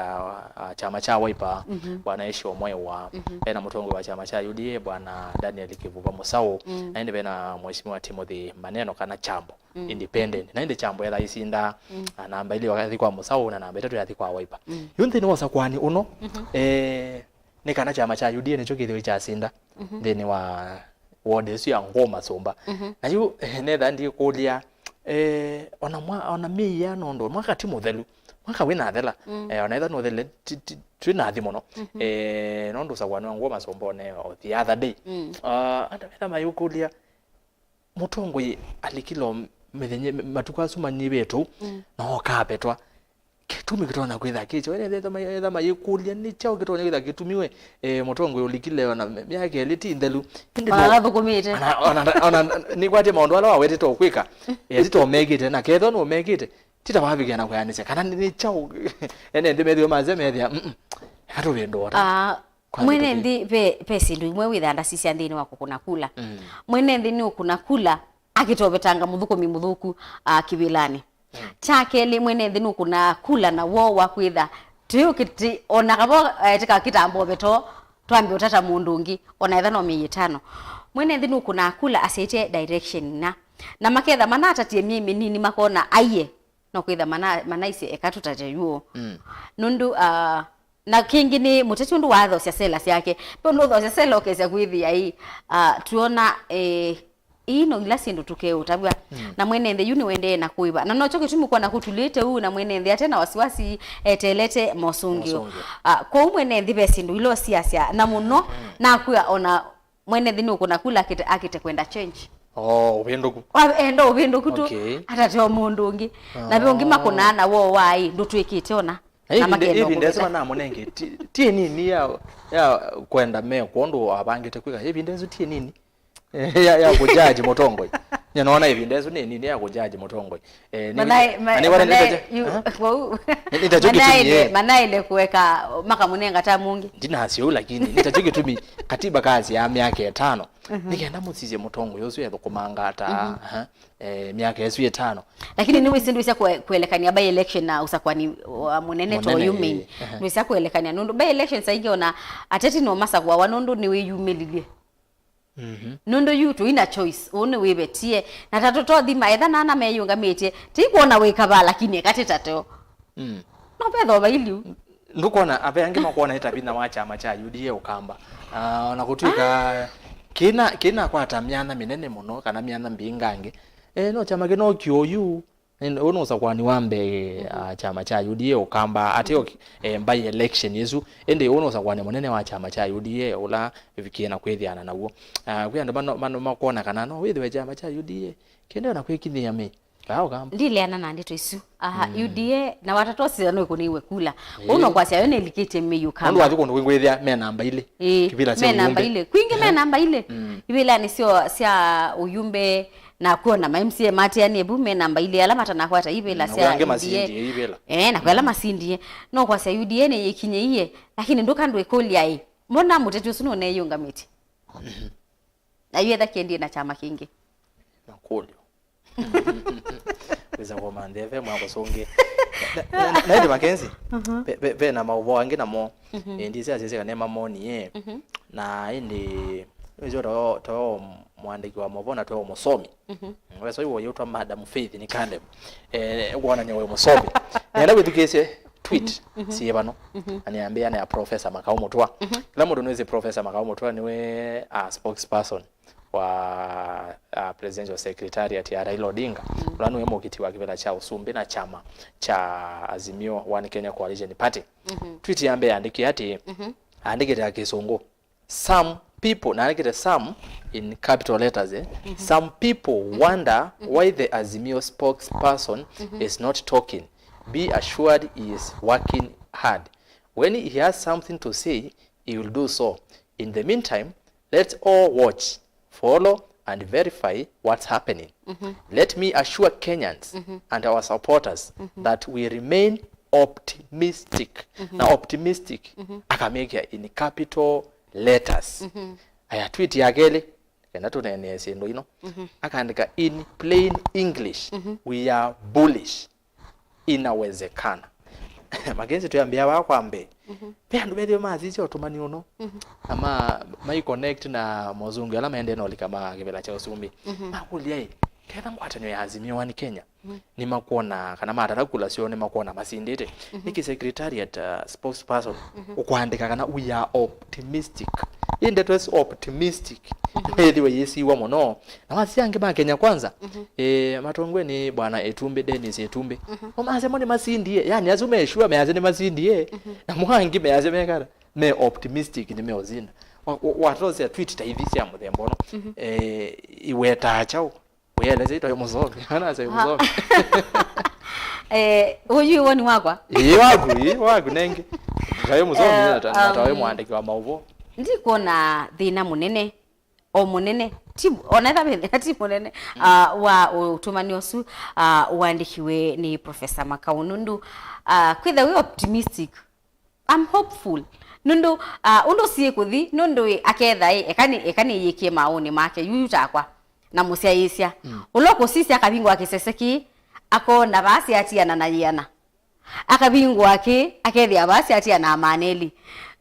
ah, kyama kya Wiper, mhm, Bwana Asia Omwewa, mhm, ve na mũtongoi wa kyama kya U D A, Bwana Daniel Kivuva Mũsaũ, mm, na ĩndĩ ve na Mheshimiwa Timothy Maneno kana Chambo. Mm. Independent. Na ĩndĩ Chambo etha aisinda, mm, na namba ilĩ wakathi kwa Mũsaũ, na namba itatũ yathi kwa Wiper. Mm. Yu nthĩnĩ wa ũsakũani ũno, mhm, eh, nĩ kana kyama kya U D A nĩkyo kĩthĩwe kyasinda, mhm, nthĩnĩ wa ward ĩsu ya Ngũũ Masũmba. Mhm. Na yu, eh, netha ndikũlya, eh, ona mwa-, ona mĩia nũndũ mwaka ti mũthelu, mwaka wĩnathela, mm, eh, ona etha nũthele, ti-, ti-, twĩ nathi mũno. Mhm. Eh, nũndũ ũsakũani wa Ngũũ Masũmba one o the other day. Mm. Ah, andũ metha mayũkũlya, mũtongoi alikile o mĩthenya, matukũ asu manyivĩtwe, mm, na ũkapetwa. Kĩtumi kĩtonya kwĩtha kĩkyo. Ene etha mai-, etha mayĩkũlya, nĩ kyaũ kĩtonya kwĩtha kĩtumiwe, eh, mũtongoi ũlikile ona mĩ-, myaka ĩlĩ ti nthelu. Ĩndĩ ona no-, athũkũmĩte. Ona, ona, ona, nĩkwatye maũndũ ala wawetete ũkwĩka, eh, ti to mekĩte, na kethwa nũmekĩte, ti ta wavikĩa na kwĩanĩsya. Kana nĩ, nĩ kyaũ, ene nthĩ methĩwe masya methĩa, mm, mm, eka tũvĩndũa ta. Ah, kwa mwene mĩtũkĩ. Nthĩ ve, ve syĩndũ imwe wĩthaa ndasisya nthĩnĩ wa kũkũna kula. Mm. Mwene nthĩ nĩ ũkũna kula, akĩtovetanga mũthũkũmi mũthũku, ah, kĩvĩlanĩ. Mm. Kya kelĩ, mwene nthĩ nũkũnaa kula na woo wa kwĩtha twĩũkĩti, ona kavo, eh, tĩka kĩtamba ũveto, twambe ũtata mũndũ ũngĩ, ona etha no mĩĩ ĩtano. Mwene nthĩ nũkũnaa kula asyaĩtye direction ina. Na maketha manatatie myei mĩnini makona aiye, no kwĩtha mana-, manaisye eka tũtate yuũ. Mm. Nũndũ, ah, na kĩngĩ nĩ mũteti ũndũ wathosya sela syake. Pe ũndũ ũthosya sela ũkesya kwĩthĩa ĩ, ah, tuona, eh, ii no ila syĩndũ tũkeũtavw'a. Mm. Na mwene nthĩ yu nĩwendee na kũĩva. Na nokyo kĩtumi kwona kũtulĩte ũu na mwene nthĩ ate na wasiwasi eteelete mosũngĩo. Mosũngĩo. Ah, kwoou mwene nthĩ ve syĩndũ ila ũsiasya. Na mũno, mm, nakwĩa ona mwene nthĩ nũkũna kula akĩte, akĩte kwenda change. Oh, ũvĩndũku. Wa-, enda ũvĩndũku tu, okay, atate o mũndũ ũngĩ. Na ve ũngĩ, oh, makũnaa na woo wa ĩ, ndũtwĩkĩte ona. Na ĩvinda, makenda ĩvinda ĩsu kũvĩta manamũnenge, ti, ti nini ya, ya kwenda me kwondũ avangĩte kwĩka. Ĩvinda ĩsu ti nini. Ya, ya kũjaji mũtongoi. Nĩnoona ĩvinda ĩsu nĩ nini ya kũjaji mũtongoi. Eh, nĩ, manae-, ma-, na nĩ wala manae-, nĩtaja, yu-, aha, kwou, nĩ, nĩtakyo kĩtumi, manaĩle, eh, manaĩle kũeka makamũnenga ta mũngĩ. Ndinasyo ũu, lakini nĩtakyo kĩtumi katiba kasyaa myaka ĩtano. Mhm. Nĩkenda mũsisye mũtongoi ũsu ethũkũmanga ata, mhm, aha, eh, myaka ĩsu ĩtano. Lakini nĩwĩsĩ ndwĩsya kwe-, kũelekany'a by election na ũsakwani wa mũnene ta ũyu, eh, main. Aha. Ndwĩsya kũelekany'a nũndũ by election saingĩ ona ateti no masakũawa nũndũ nĩwĩyumĩlilye. Mhm. Nũndũ yu tũi na choice, ũũ nĩwĩvetie. Na ta tũtothima, etha nana meyĩũngamĩtye, tĩikwona wĩkavaa, lakini eka tĩtateo. Mm. No vethwa vailiu. Ndũkwona, ave angĩ makwona ĩta vinya wa kyama kya U D A ũkamba. Ah, ona kũtw'ĩka, ah, kĩna, kĩnakwata myanya mĩnene mũno, kana myanya mbingangĩ. Eh, no kyama kĩno kĩũyu. Nĩ, ũũ nĩ ũsakwani wa mbee, mhm, ah, kyama kya U D A ũkamba, ateo, eh, by election ĩsu, ĩndĩ ũũ nĩ ũsakwani mũnene wa kyama kya U D A ũla kĩna kwĩthĩana naw'o. Ah, kwĩ andũ mano-, mano-, makwona kana no wĩthĩwe kyama kya U D A kĩendee na kwĩkinyĩa mĩ, kaa ũkamba. Ndileana na ndeto isu. Aha, mm, U D A na watatosisa no ĩkũnĩiwe kula. Ũũ no, ĩĩ, kwasya yo nĩlikĩtye mĩ ũkamba. Nũndũ wathi kũndũ kwingĩ wĩthĩa me namba ilĩ. Ĩĩ, kĩvĩla kya me namba ũyũmbe ilĩ. Kwingĩ me, ehe, namba ilĩ. Mm. Ivĩlanĩ syo sya ũyũmbe. Na kwona ma M C A matianie vu me namba ilĩ ala matanakwata ivĩla, mm, na sya kwĩ angĩ U D A masindie ivĩla. Eh, na kwĩ ala, mm, masindie. No kwasya U D A nĩyĩkinyĩie, lakini ndũka ndwĩkũlya ĩ, mbona mũteti ũsu nũneeyĩũngamĩtye? Mhm. Na yu etha kĩendie na kyama kĩngĩ? Makũlyo. Wĩsa kũmanthe ve mwakũsũngĩ. Na, na, na, na ĩndĩ Mackenzie, mhm, ve, ve, ve na maũvoo angĩ namo. Mhm. Eh, ndisĩ asisye kana nĩmamonie. Mhm. Na ĩndĩ, wĩsĩ to, to mũandĩki wa maũvoo na to mũsomi. Mhm. Mm, wesa ũyũ ũyĩtwa Madam Faith nĩ Caleb. Eh, wonany'a wĩ mũsomi. Nĩenda wĩthukĩĩsye tweet, mhm, mhm, syĩ vano. Mhm. Na nĩambĩĩa na ya Professor Makau Mũtũa. Mhm. Kĩla mũndũ nĩwĩsĩ Professor Makau Mũtũa nĩwe, ah, spokesperson wa, ah, Presidential Secretariat ya Raila Odinga. Mm. Ũla nĩwe mũkiti wa kĩvĩla kya ũsumbĩ na kyama kya Azimio One Kenya Coalition Party. Mhm. Tweet ya mbee yandĩkie atĩ, mhm, andĩkĩte na Kĩsũngũ, "Some people," na andĩkĩte "some" in capital letters, eh? Mhm. "Some people, mhm, wonder, mhm, why the Azimio spokesperson, mhm, is not talking. Be assured he is working hard. When he has something to say, he will do so. In the meantime, let's all watch, follow, and verify what's happening. Mhm. Let me assure Kenyans, mhm, and our supporters, mhm, that we remain optimistic." Mhm. Na optimistic, mhm, akamekĩa in capital letters. Mhm. Aya, tweet ya kelĩ, kenda tũneenee syĩndũ ino. Mhm. Akaandĩka, "In plain English, mhm, we are bullish. Inawezekana." Mackenzie, twĩambĩa vaa kwa mbee. Mhm. Ve andũ methĩwe masisya ũtũmani ũno. Mhm. Na ma, mai connect na mosũngĩo ala maendee na ũlika ma kĩvĩla kya ũsumbĩ. Mhm. Makũlya ĩ, ketha ngwatanĩo ya Azimio One Kenya, mhm, nĩmakwona kana matata kula syoo nĩmakwona masindĩte. Mhm. Nĩkĩ secretariat, uh, spokesperson, mhm, ũkwandĩka kana we are optimistic? Ĩ ndeto ĩsu optimistic, mhm, ĩthĩwe yĩsiwa mũno. Na wasya angĩ ma Kenya Kwanza, mhm, eh, matongwe nĩ Bwana Ĩtumbĩ, Dennis Ĩtumbĩ. Mhm. O masya mo nĩmasindie, yani asu me sure measya nĩmasindie, mhm, na mo angĩ measya mekana me optimistic nĩmeũsinda. Wa-, wa-, watosea tweet ta ithi sya mũthemba ũno, mhm, eh, iwetaa kyaũ? Wĩelesya ĩtwa mũsomi. Anasya, aha, mũsomi. Eh, ũyu woni wakwa? Ĩĩ, waku, ĩĩ, waku nengĩ. Tawe mũsomi, eh, na ta-, na tawe, um, mwandĩki wa maũvoo. Ndikwona thĩna mũnene, o mũnene, ti, ona ĩtha wĩ thĩna ti mũnene, mm, ah, wa ũtũmani ũsu, ah, ũandĩkiwe nĩ Professor Makau nũndũ, ah, kwĩtha wĩ optimistic, I'm hopeful. Nũndũ, ah, ũndũ siĩ kũthi, nũndũ ĩ, aketha ĩ, eka nĩ, eka nĩyĩkie maũnĩ make, yuyu takwa, na mũsyaĩĩsya. Mm. Ũla ũkũsisya akavingũa kĩsese kĩĩ, akona vaa syatiana na yĩana. Akavingũa kĩĩ, akethĩa vaa syatiana na maana elĩ.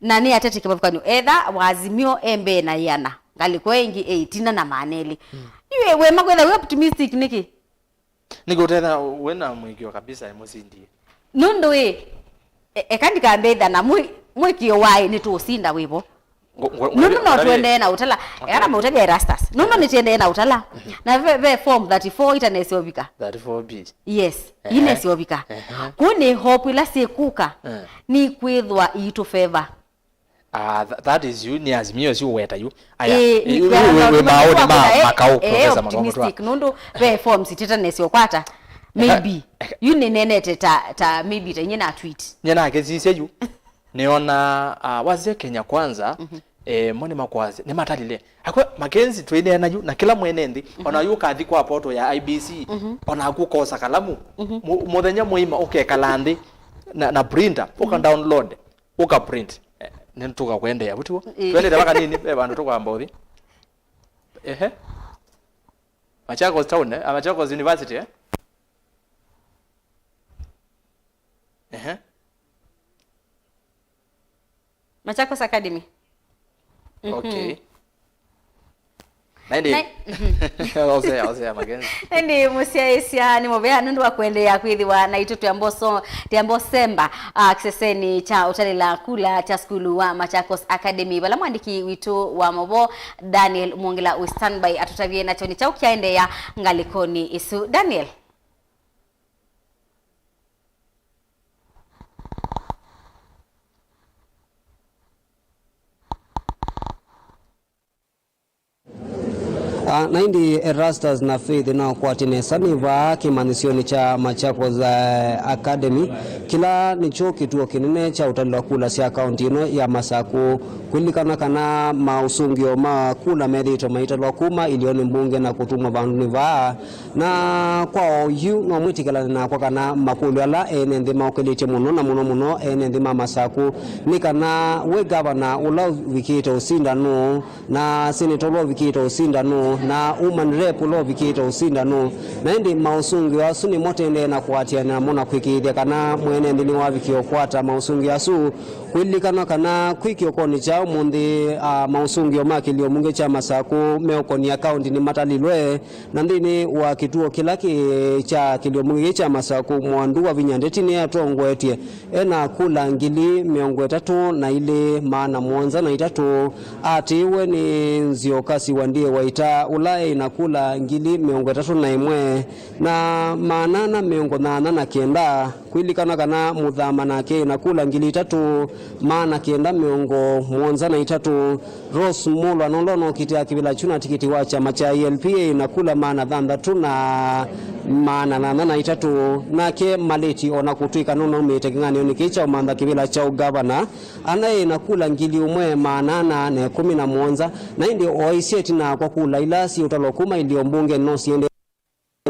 Na nĩ atete kĩvathũkany'o, etha wa Azimio e mbee na yĩana. ngalĩko ĩngĩ ĩtina na maana elĩ. Yu wema kwĩtha wĩ optimistic nĩkĩ? Nĩkĩ ũtetha wĩna mũĩkĩo kabisa mũsindie? Nũndũ ĩ, e- eka ndikambe ĩtha na mwĩ- mũĩkĩo waĩ nĩtũũsinda wĩvo. Ngo- ngo- Nũndũ ngo- no tuendee na ũtala. Okay. Eka na maũtavya Erastus. Nũndũ nĩtiendee na ũtala. Na ve, ve form thirty-four itaneseũvika. Thirty-four B. Yes, Ehe. Ineseũvika. Ehe. Kũu nĩ hope ila syĩkuka. Eh. Nĩkwĩthwa iitũ favor. Ah, th- that is you, nĩ Azimio ũsu ũweta yu. Aya, ĩ, ĩ, ĩ, nĩkwĩana wĩ- wĩ maũndũ maũndũ ma- ma- makaũ, eh, Professor Makau Mũtũa. Optimistic, nũndũ ve forms titaneseũkwata. Maybe. Yu nĩnenete ta, ta maybe ta inye na tweet. Nye nakĩsisya yu. Nĩona, ah, wasya Kenya Kwanza, eh, mo nĩmakwasya, nĩmatalile. Akwe Mackenzie twĩneena yu, na kĩla mwene nthĩ, ona yu ũkathi kwa portal ya I B C, onaku ũkosa kalamu, mu- mũthenya mũima ũkekala nthĩ na, na printer, ũka download, ũka print. Eh, nĩtũkakwendeea, vu tiw'o? Ĩĩ. Twendete va kanini, ve vandũ tũkwamba ũthi. Ehe. Machakos Town, eh? Ah, Machakos University, eh? Ehe. Machakos Academy. Mhm. Okay. Na ĩndĩ, na- osea, osea, Mackenzie. Ĩndĩ mũsyaĩĩsya nĩ mũvea nũndũ wa kũendeea kwĩthĩwa naitũ twĩamboso-, twĩambosemba, ah, kĩsesenĩ kya ũtalĩla kula kya sukulu wa Machakos Academy, vala mwandĩki witũ wa maũvoo Daniel Mwongela wĩ standby atũtavye nakyo nĩ kyaũ kyaendeea ngalĩkonĩ ĩsu. Daniel? Ah, na ĩndĩ Erastus na Faith nakwatye nesa nĩ vaa kĩmanyĩsyonĩ kya Machakos, eh, Academy, kĩla nĩkyo kĩtuo kĩnene kya ũtalĩlwa kula sya kaunti ĩno ya Masaku. Kwĩlilikana kana maũsũngĩo ma kula methĩĩtwe maitalwa kuma ilionĩ mbunge na kũtumwa vandũnĩ vaa. Na kwa oyu, no mwĩtĩkĩlane nakwa kana makũlyo ala ene nthĩ maũkĩlĩtye mũno, na mũno mũno ene nthĩ ma Masaku, nĩ kana wĩ gavana ũla ũvikĩte ũsinda nũũ, na seneta ũla ũvikĩte ũsinda nũũ, na woman rep ũla ũvikĩte ũsinda nũũ. Na ĩndĩ maũsũngĩo asu nĩmo tendee na kũatĩanĩa namo na kwĩkĩĩthya kana mwene nthĩ nĩwavikie ũkwata maũsũngĩo asu. Kwĩlilikana kana kwĩ kĩokonĩ kya ũmũnthĩ, ah, maũsũngĩo ma kĩlio mbunge kya Masaku meũkonia kaunti nĩmatalilwe. Na nthĩnĩ wa kĩtuo kĩla kĩ kya kĩlio mbunge kya Masaku, Mwandu Wavinya Ndeti nĩatongoetye ena kula ngili mĩongo ĩtatũ na ilĩ, maana mũonza na itatũ. Atĩĩwe nĩ Nzioka Siwandie Waita, ũla ena kula ngili mĩongo ĩtatũ na ĩmwe, na maana ana mĩongo nyanya na kenda. Kwĩlilikana kana Mũthama nake ena kula ngili itatũ, maana kenda mĩongo mũonza na itatũ. Rose Mulwa nũndũ nokitĩa kĩvĩla kyu na tikiti wa kyama kya I L P A na kula maana thanthatũ na maana nyanya na itatũ. Nake Malĩti, o na kũtw'ĩka nũnaumĩte kĩng'anĩonĩ kĩĩ kya ũmantha kĩvĩla kya ũgavana, anaĩ na kula ngili ũmwe maana ana na ĩkũmi na mũonza, na ĩndĩ oaisye ĩtina kwa kula ila syĩũtalwa kuma ilio mbunge no siendee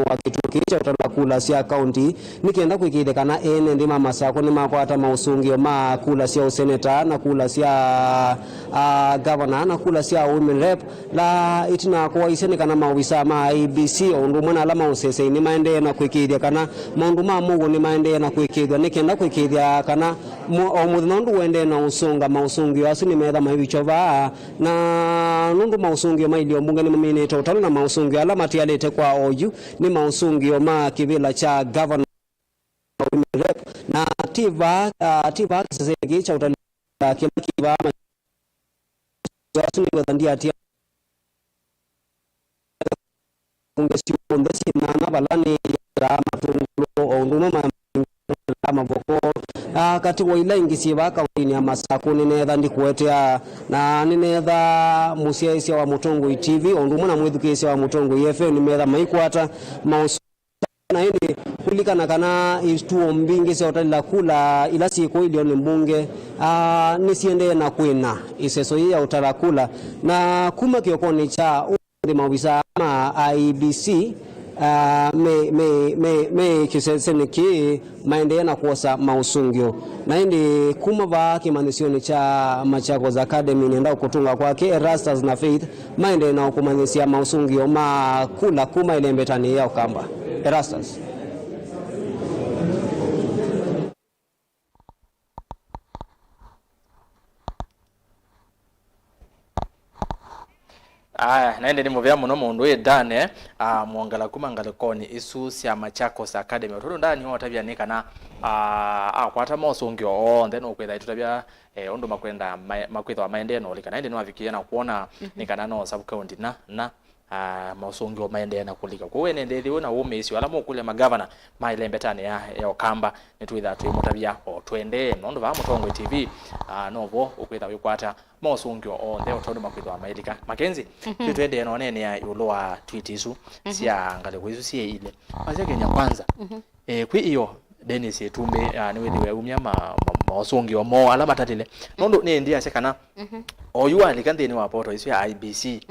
wa kĩtuo kĩĩ kya ũtala kula sya kaunti nĩ kenda kwĩkĩĩthya kana ene nthĩ ma Masakũ nĩmakwata maũsũngĩo ma kula sya ũseneta na kula sya, ah, gavana na kula sya women rep. La ĩtina kũaisya nĩ kana maovisaa ma I E B C o ũndũ ũmwe na ala ma ũseseĩ nĩmaendee na kwĩkĩĩthya kana maũndũ ma mũuo nĩmaendee na kwĩkĩĩthw'a nĩ kenda kwĩkĩĩthya kana mo-, o mũthenya ũndũ ũendee na ũsũnga maũsũngĩo asu nĩmetha maivikya vaa. Na nũndũ maũsũngĩo ma ilio mbunge nĩmaminĩte ũtalo na maũsũngĩo ala matialĩte kwa oyu nĩ maũsũngĩo ma kĩvĩla kya gavana na women rep. Na ti vaa, ah, ti vaa kĩsesenĩ kĩĩ kya ũtali kĩla kĩ vaa ma-, asu nĩkwetha ndiatia mbunge syonthe syĩ nyanya vala nĩyĩtaa matũngũlũ o ũndũ ũmwe ma mavoko. Ah, katĩ wa ila ingĩ syĩ vaa kaũntĩnĩ ya Masakũ nĩneetha ndikũetea, na nĩneetha mũsyaĩĩsya wa Mũtongoi T V o ũndũ ũmwe na mwĩthukĩĩsya wa Mũtongoi F M nĩmeetha maikwata maũsũngĩo na ĩndĩ kũlilikana kana ituo mbingĩ sya ũtalĩla kula ila syĩ kũũ ilionĩ mbunge, ah, nĩsiendee na kwĩna ĩseso yĩĩ ya ũtala kula. Na kuma kĩokonĩ kya nthĩ maovisaa ma I E B C, ah, me, me, me, me kĩsesenĩ kĩĩ maendee na kwosa maũsũngĩo. Na ĩndĩ kuma vaa kĩmanyĩsyonĩ kya Machakos Academy nĩenda ũkũtũnga kwake Erastus na Faith maendee na ũkũmanyĩsya maũsũngĩo ma kula kuma ĩlembetanĩ ya Ũkamba. Erastus. Aya, na ĩndĩ nĩ mũvea mũno mũndũ wĩ Dane, ah, mwongela kuma ngalĩkonĩ isu sya Machakos Academy. Ũtũndũ Dane nĩwatavya nĩ kana, ah, akwata mosũngĩo onthe nũkwĩtha ĩtũtavya, eh, ũndũ makwenda ma-, makwĩthwa maendee na ũlika. Na ĩndĩ nĩwavikĩie na kwona nĩ kana no sub county na, na, ah, mosũngĩo maendee na kũlika. Kwoou ene nthĩ yĩu na wũmĩĩsyo ala mũkũlya magavana ma ĩlembetanĩ ya, ya Ũkamba, nĩtwĩthaa twĩmũtavya o tũendee. Nũndũ vaa Mũtongoi T V, ah, novo ũkwĩtha wĩkwata mosũngĩo onthe o tondũ makwĩthwa mailika. Mackenzie, twĩ tũendee na ũneenea ĩũlũ wa tweet isu sya ngalĩko isu syĩ ilĩ. Wasya Kenya Kwanza. Eh, kwĩ ĩyo, Dennis Itumbi, ah, nĩwĩthĩwe aumya ma, ma, mosũngĩo moo ala matalile. Nũndũ nĩ ĩndĩ asya kana oyu walika nthĩnĩ wa poto isu ya I B C,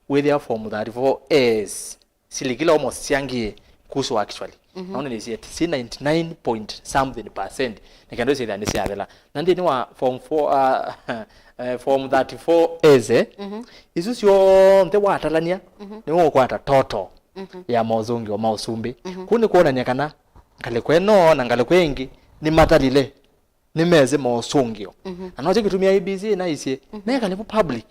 wĩthĩa form thirty-four A's silikile almost syangie kuso actually. Naona nĩ si ninety-nine point something percent. Nĩ kendo syĩthĩa nĩ syathela. Na nthĩnĩ wa form four, uh, eh, form thirty-four A's, eh, isu syonthe watalania, nĩwe ũkwata total ya mosũngĩo ma ũsumbĩ. Kũu nĩ kwonany'a kana ngalĩko ĩno na ngalĩko ĩngĩ nĩmatalile, nĩmesĩ mosũngĩo. Na nokyo kĩtumi I B C naisye, mekale vo public.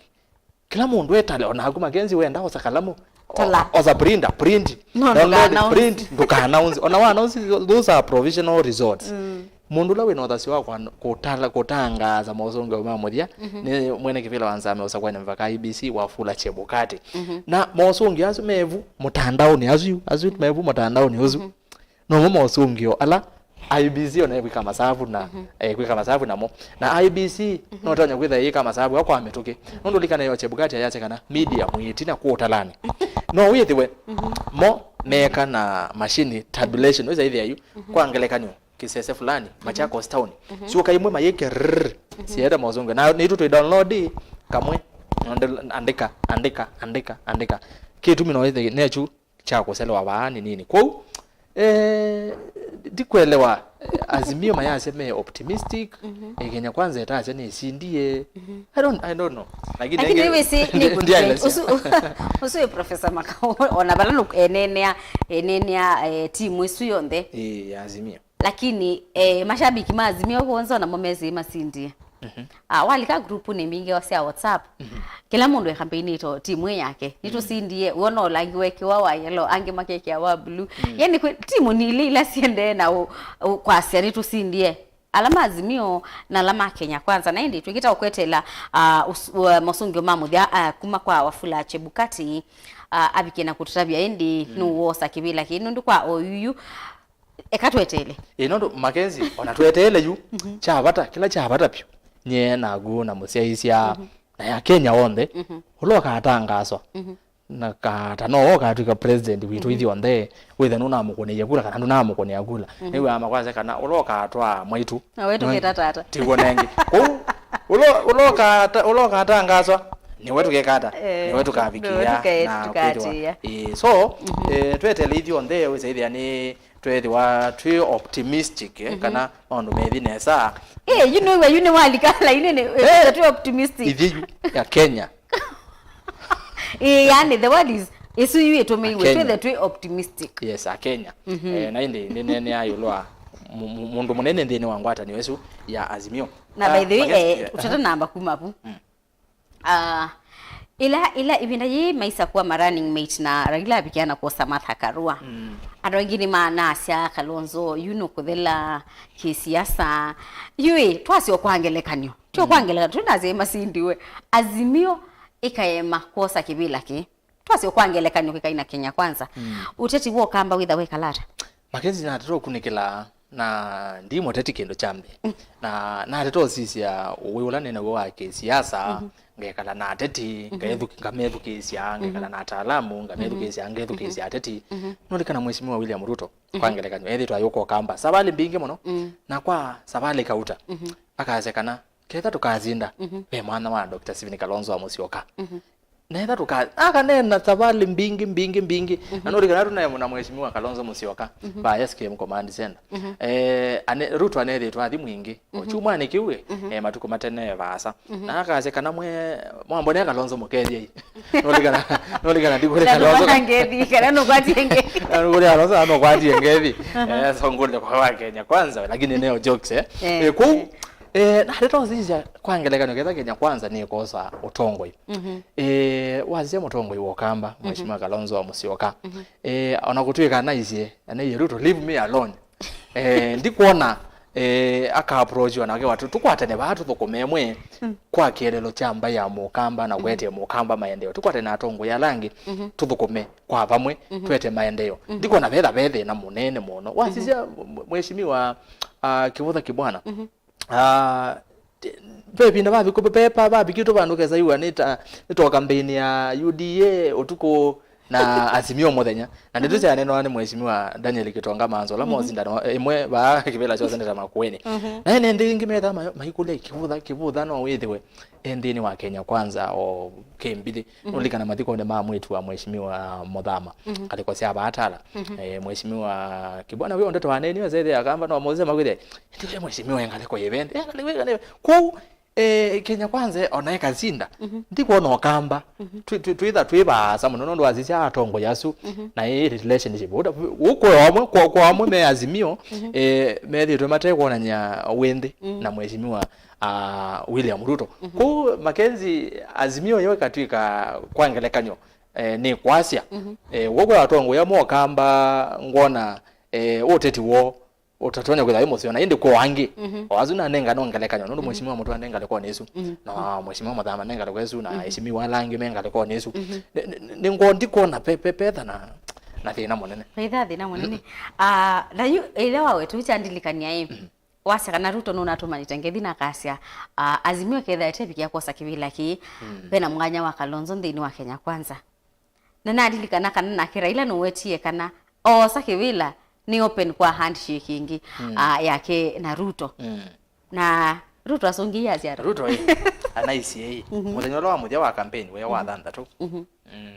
Kĩla mũndũ etale, o naku Mackenzie wenda osa kalamu, o-, Tala. Osa printer, print. No, download, ndũkaanaunsi. Print, ndũkaanaunsi. Ona waanaunsi, those are provisional results. Mũndũ ũla wĩna ũthasyo wa kũan-, kũtala, kũtangaasa mosũngĩo ma mũthya, nĩ mwene kĩvĩla wa nzama ũsakũanĩ mvaka I B C Wafula Chebukati. Na mosũngĩo asu mevu mũtandaonĩ asu, asu mevu mũtandaonĩ ũsu. Nomo mosũngĩo ala I B C ona ĩkwĩka masavu na, eh, kwĩka masavu namo. Na I B C no tonya kwĩtha yĩka masavu kwa mĩtũkĩ. Nũndũ likana yo Chebukati ayasya kana media mwĩtina kũũtalanĩ. No wĩthĩwe mo meka na machine tabulation, wĩsa ĩthĩa yu, kwa ngelekany'o, kĩsese fulani, Machakos town. Syũka imwe mayĩke rrrr, siete mosũngĩo. Na nĩtu twĩ download kamwe, andĩka, andĩka, andĩka, andĩka. Kĩtumi no ĩthĩ nekyu kya kũselewa vaa nĩ nini. Kwoou, eh, ndikwelewa, eh, Azimio mayasya me optimistic, eh, Kenya Kwanza ĩtasya nĩsindie. I don't, I don't know. Lakini nĩwĩsĩ nĩkũtie ndiaelesya. Ũsu, ũsu wĩ Professor Makau, ona vala enenea, enenea, eh, timu ĩsu yonthe. Ĩĩ, ya Azimio. Lakini, eh, mashabiki ma Azimio kwonza namo mesĩ masindie. Ah, walika grupunĩ mbingĩ sya WhatsApp, kĩla mũndũ ekampeinĩte o timu ĩ yake. Nĩtũsindie, wona ũlangi wekĩwa wa yellow, angĩ makekĩa wa blue. Yani, kwĩ timu nĩ ilĩ ila siendee na ũ-, ũ-, kwasya nĩtũsindie. Ala ma Azimio na ala ma Kenya Kwanza. Na ĩndĩ twĩkĩta ũkwetela, ah, ũs-, ũ-, mosũngĩo ma mũthya, ah, kuma kwa Wafula Chebukati, ah, avikie na kũtũtavya ĩndĩ nũwosa kĩvĩla kĩĩ nũndũ kwa oyuyu Eka tweteele. Ĩ, nũndũ Mackenzie, ona tweteele yu, kya vata, kĩla kya vata vyũ, nyie naku na mũsyaĩĩsya, na ya Kenya onthe, ũla ũkatangaswa, na kata no ũkatw'ĩka president witũ ithyonthe, wĩthe nũnamũkũnĩie kula kana ndũnamũkũnĩa kula. Nĩw'aa makwasya kana ũla ũkatwaa mwaitũ, na we tũketa tata. Tiw'o nengĩ. Kwoou, ũla, ũla ũkata-, ũla ũkatangaswa, nĩwe tũkekata, eh, nĩwe tũkavikĩa, nĩwe tũke-, na tũkatĩĩa. Kwĩthĩwa. Ĩ, so, eh, tweteele ithyonthe, wĩsa ĩthĩa nĩ twĩthĩwa twĩ optimistic, eh, kana maũndũ methi nesa. Eh, yu nĩw'a yu nĩwalika lainĩ nĩ, eh, twĩ optimistic. Ithyĩ yu ya Kenya. Eh, yani, the word is, ĩsu yu ĩtũmĩiwe, Akenya. Twĩthe twĩ optimistic. Yes, Akenya. Eh, na ĩndĩ nĩneenea ĩũlũ wa mu-, mu-, mũndũ mũnene nthĩnĩ wa ngwatanĩo ĩsu ya Azimio. Na by the way, eh, ũtatanamba kuma vu. Ah, ĩla, ĩla ĩvinda yĩĩ maisa kuwa ma running mate na Raila avikia na kwosa Martha Karua. Andũ aingĩ nĩmanasya Kalonzo yu nũkũthela kĩsiasa. Yu ĩ, twasyo kwa ngelekany'o. Tyo kwa ngelekany'o, twĩnasya masindiwe. Azimio ĩkaema kwosa kĩvĩla kĩ. Twasyo kwa ngelekany'o kĩkaina Kenya Kwanza. Ũteti wa Ũkamba wĩtha wĩkala ata? Mackenzie, natata ũkunĩkĩla, na ndi mũteti kĩndũ kya mbee. Na natata ũsisya ũĩ ũla nĩ naw'o wa kĩsiasa, ngekala na ateti, ngethu-, ngamethukĩĩsya, ngekala na ataalamu, ngamethukĩĩsya, ngethukĩĩsya ateti. Nũlikana Mheshimiwa William Ruto, kwa ngelekany'o, ethĩtwe ayũka Ũkamba savalĩ mbingĩ mũno, na kwa savalĩ kauta, akasya kana ketha tũkasinda, ve mwana wa Doctor Stephen Kalonzo wa Musyoka. Netha tũka-, akaneena savalĩ mbingĩ, mbingĩ, mbingĩ. Na nũlikana tũnae na Mheshimiwa Kalonzo Musyoka, va S K M Command Center. Eh, ane-, Ruto anethĩtwe athi mwingĩ. O kyumwanĩ kĩu, eh, matukũ matene vaasa. Na akasya kana mwe, mwambonea Kalonzo mũkethyei. Nũlikana, nũlikana ndikũlĩ Kalonzo. Ngethi, kana nũkwatie ngethi. Nũkũlĩ Kalonzo, na nũkwatie ngethi. Eh, so ngũlĩ kwa wa Kenya Kwanza, lakini neo jokes, eh. Eh, kũu, Eh, na ndeto sisya kwa ngelekany'o ketha Kenya Kwanza nĩkosa ũtongoi. Mhm. Eh, wasisya mũtongoi wa Ũkamba, mhm, Mheshimiwa Kalonzo wa Musyoka. Mhm. Eh, ona kũtwĩka anaisye, anaisye Ruto, "Leave me alone." Eh, ndikwona, eh, aka approach ona ke watu, "Tũkwatane vaa tũthũkũme mwe, mm, kwa kĩeleelo kya mbaĩ ya Mũkamba na, mm, kũetee Mũkamba maendeeo. Tũkwatane na atongoi ala angĩ, mhm, tũthũkũme kwa vamwe, mhm, twete maendeeo." Mhm. Ndikwona vetha ve thĩna mũnene mũno. Wasisya, mhm, mwe-, Mheshimiwa, ah, Kĩvũtha Kĩbwana. Mhm. Ah, ti-, ve ĩvinda vaviku-, ve pa-, vavikie tũvandũ kesa iwa nĩ ta, nĩ to kambeini ya U D A ũtukũ na Azimio mũthenya. Na ndeto, mhm, syanenawa nĩ Mheshimiwa Daniel Kitonga Manzo, ũla, mhm, mosindano ĩmwe vaa kĩvĩla kya seneta Makueni. Mhm. Na ene nthĩ ingĩ metha ma-, maikũlya Kĩvũtha, Kĩvũtha no wĩthĩwe e nthĩnĩ wa Kenya Kwanza o kĩmbithi. Mhm. Nũlikana mathikonĩ ma mwĩtu wa Mheshimiwa Mũthama. Mhm. Ngalĩko sya Vaatala. Mhm. Eh, Mheshimiwa Kĩbwana wĩ ndeto waneni wesethĩa Akamba no Moses makwĩthĩa. Ĩndĩ we Mheshimiwa e ngalĩko yĩvende. E ngalĩko yĩvende. Kwoou, eh, Kenya Kwanza ona ĩkasinda. Mhm. Ndikwona Ũkamba. Mhm. Twĩ-, twĩ-, twĩtha twĩ vaasa mũno nũndũ wasisya atongoi asu. Mhm. Na ĩ relationship. Ũta-, ũkwe wamwe, kwa, kwa amwe me Azimio, mhm, eh, methĩtwe matekwonany'a wĩnthĩ, mm, na Mheshimiwa, ah, William Ruto. Mhm. Kwoou Mackenzie, Azimio yo ĩkatw'ĩka kwa ngelekany'o, eh, nĩ kwasya. Mhm. Eh, w'o kwĩ atongoi amwe Ũkamba ngwona, eh, ũteti woo ũtatonya kwĩthwa wĩ mũseo, na ĩndĩ kwĩ angĩ. Mhm. O asu nanenga no ngelekany'o, nũndũ, mhm, Mheshimiwa Mũtũa nĩ ngalĩkonĩ ĩsu, mhm, na Mheshimiwa Mũthama nĩ ngalĩko ĩsu, na, mhm, Mheshimiwa ala angĩ me ngalĩkonĩ ĩsu. Mhm. Nĩ, nĩ, nĩ ngo ndikwona pe-, pe-, petha na, na thĩna mũnene. Petha thĩna mũnene. Ah, na yu ĩla wawetũ kyandilikania ĩ, mhm, wasya kana Ruto nũnatũmanĩte ngethi na akasya, ah, Azimio ketha ĩtevikia kwosa kĩvĩla kĩĩ, mm, vena mwanya wa Kalonzo nthĩnĩ wa Kenya Kwanza. Na nalilikana kana nake Raila nũwetie kana oosa kĩvĩla nĩ open kwa handshake ĩngĩ, mm, ah, yake na Ruto. Mm. Na Ruto asũngĩie asya ata? Ruto ĩ, anaisye ĩ, mhm, mũthenya ũla wa mũthya wa campaign, we wa, mhm, thanthatũ. Mhm. Mm,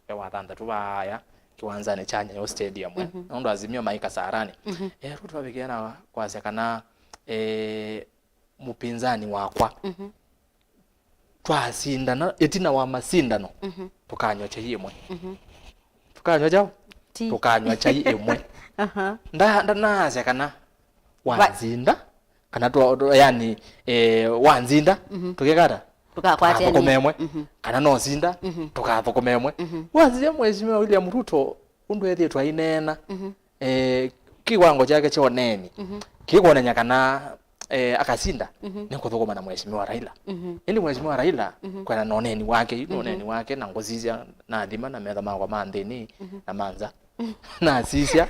we wa thanthatũ vaya kĩwanzanĩ kya Nyayo Stadium, eh, mhm, nũndũ Azimio maĩ Kasarani. Mhm. Eh, Ruto avikĩa na kwasya kana, eh, mũpinzani wakwa, mhm, twasindana, ĩtina wa masindano, mhm, tũkanywa kyai ĩmwe. Mhm. Tũkanywa kyaũ? Ti. Tũkanywa kyai ĩmwe. Aha. Nda-, ndanaasya kana wanzinda, kana twa-, twa-, yani, eh, wanzinda, mhm, tũkekata? Tũkakwatĩanĩa. Tũkathũkũma ĩmwe. Mhm. Kana nosinda, mhm, tũkathũkũma ĩmwe. Mhm. Wasisya Mheshimiwa William Ruto, ũndũ ethĩĩtwe aineena, mhm, eh, kĩwango kyake kya ũneeni, mhm, kĩkwonany'a kana, eh, akasinda, mhm, nĩ kũthũkũma na Mheshimiwa Raila. Mhm. Ĩndĩ Mheshimiwa Raila, mhm, kwĩana na ũneeni wake, yu nĩ, mhm, ũneeni wake, na ngũsisya nathima na metho makwa ma nthĩnĩ, mhm, na ma nza. Nasisya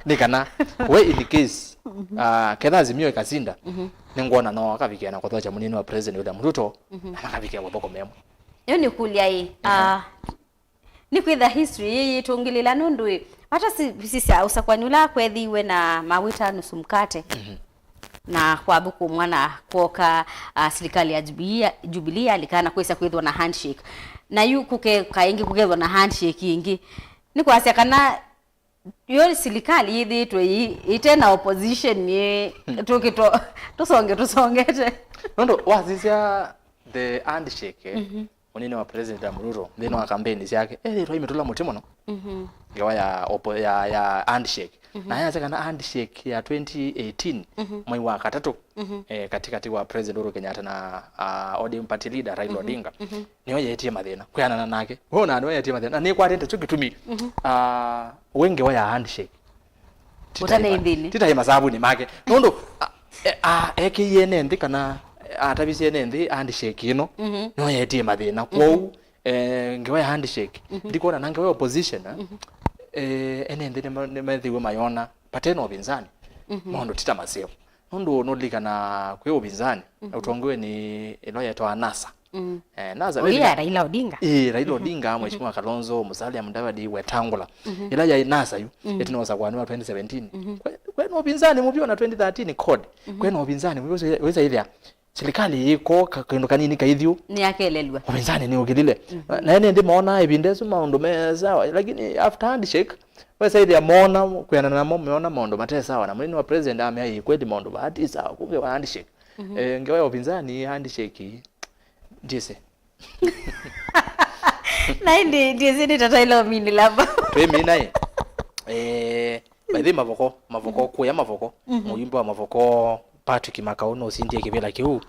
nĩ kana we in case, mhm, ah, ketha Azimio ĩkasinda, mhm, nĩngwona no akavikĩa na kũthokya mũnini wa President William Ruto, mhm, na makavikĩa kũthũkũma ĩmwe. Yu nĩ kũlya ĩ, mhm, ah, nĩkwĩtha history yĩyĩtũngĩlĩla nũndũ ĩ, vata si-, sisya ũsakwani ũla kwethiiwe na mawĩta nusu mkate, mhm, na kwathũkũmwa na kwoka, ah, silikalĩ ya Jubilee, Jubilee yalika na kwĩsa kwĩthwa na handshake. Na yu kũke kaĩngĩ kũkethwa na handshake ĩngĩ. Nĩ kwasya kana yo silikalĩ yĩthĩĩtwe yĩ-, ĩte na opposition yĩ, tũkĩto-, tũsonge tũsongete. Nũndũ wasisya the handshake, mhm, mũnini wa President William Ruto nthĩnĩ wa kampeni syake ethĩĩtwe aimĩtũla mũtĩ mũno. Mhm. Ngewa ya oppo-, ya, ya handshake. Mhm. Na yasya kana handshake ya twenty eighteen, mhm, mwai wa katatũ, mhm, eh, katikati wa President Uhuru Kenyatta na, ah, O D M party leader Raila, mhm, Odinga, mhm, nĩyo yeetie mathĩna kwĩanana nake. Wona nĩyo yeetie mathĩna. Na nĩkwatĩte kyo kĩtumi, mhm, ah, we ngewa ya handshake. Ũtane ĩthĩnĩ. Titaĩ masavunĩ make. Nũndũ, a, e, a, ekĩie ene nthĩ kana, e, atavisye ene nthĩ handshake ĩno, mhm, nĩyo yeetie mathĩna. Mhm. Kwoou, e, ngewa ya handshake, mhm, ndikwona na ngewa ya opposition, eh, mhm, e, ene nthĩ nĩma-, nĩmethĩwe mayona, patena ũvinzani, mhm, maũndũ tita maseo. Nũndũ nũlilikana kwĩ ũvinzani, mhm, ũtongoew'e nĩ ĩla yetawa NASA. Mm. Eh, NASA, ũyĩa Raila Odinga. Ĩĩ, Raila Odinga, Mheshimiwa Kalonzo, Musalia Mudavadi, Wetangula. Mhm. Ĩla yaĩ NASA yu, mhm, ĩtina ũsakwani wa twenty seventeen. Mhm. Kwe-, kwena ũvinzani mũvyũ na twenty thirteen CORD. Mhm. Kwena ũvinzani mũvyũ wĩsa-, wĩsaĩthĩa silikalĩ yĩko ka-, kĩndũ kanini kaithyũ. Nĩyakelelw'a. Ũvinzani nĩũkĩlile. Mhm. Na ene nthĩ moonaa ĩvinda ĩsu maũndũ me sawa, lakini after handshake, wĩsaĩthĩa moona, kwĩanana namo, meona maũndũ mate sawa, na mũnini wa president amea, "Ĩĩ, kweli maũndũ vaa ti sawa, kũngĩ wa handshake." Mhm. Eh, ngewa ya ũvinzani, handshake, ndyĩsĩ. Na ĩndĩ ndyĩsĩ nĩ tata ĩla ũminĩla vau. Twĩmina ĩ. Eh, by the way, Mavoko, Mavoko, mhm, kũya Mavoko, mhm, mũyumbe wa Mavoko, Patrick Makau nũsindie kĩvĩla kĩu,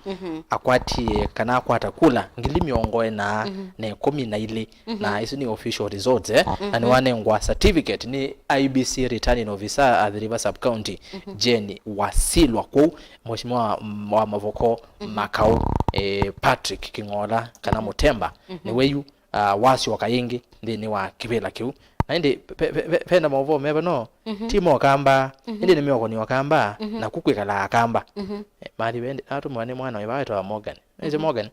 akwatie kana akwata kula ngili mĩongo ĩna na ĩkũmi na ilĩ, na isu nĩ official results, eh? Na nĩwanengwa certificate nĩ I E B C returning officer, Athi River Sub County, Jane Wasilwa. Kwoou Mheshimiwa wa, wa Mavoko Makau, eh, Patrick Kĩng'ola kana Mũtemba, nĩwe yu, ah, wasyoka yĩngĩ nthĩnĩ wa kĩvĩla kĩu. Na ĩndĩ pe-, pe-, pe-, pena maũvoo meva no ti mokamba, ĩndĩ nĩ mĩokoni okamba, na ku kwĩkalaa akamba. Eh, mathi ĩndĩ atũmwa nĩ mwana wĩva wĩtawa Morgan. Nĩsĩ Morgan?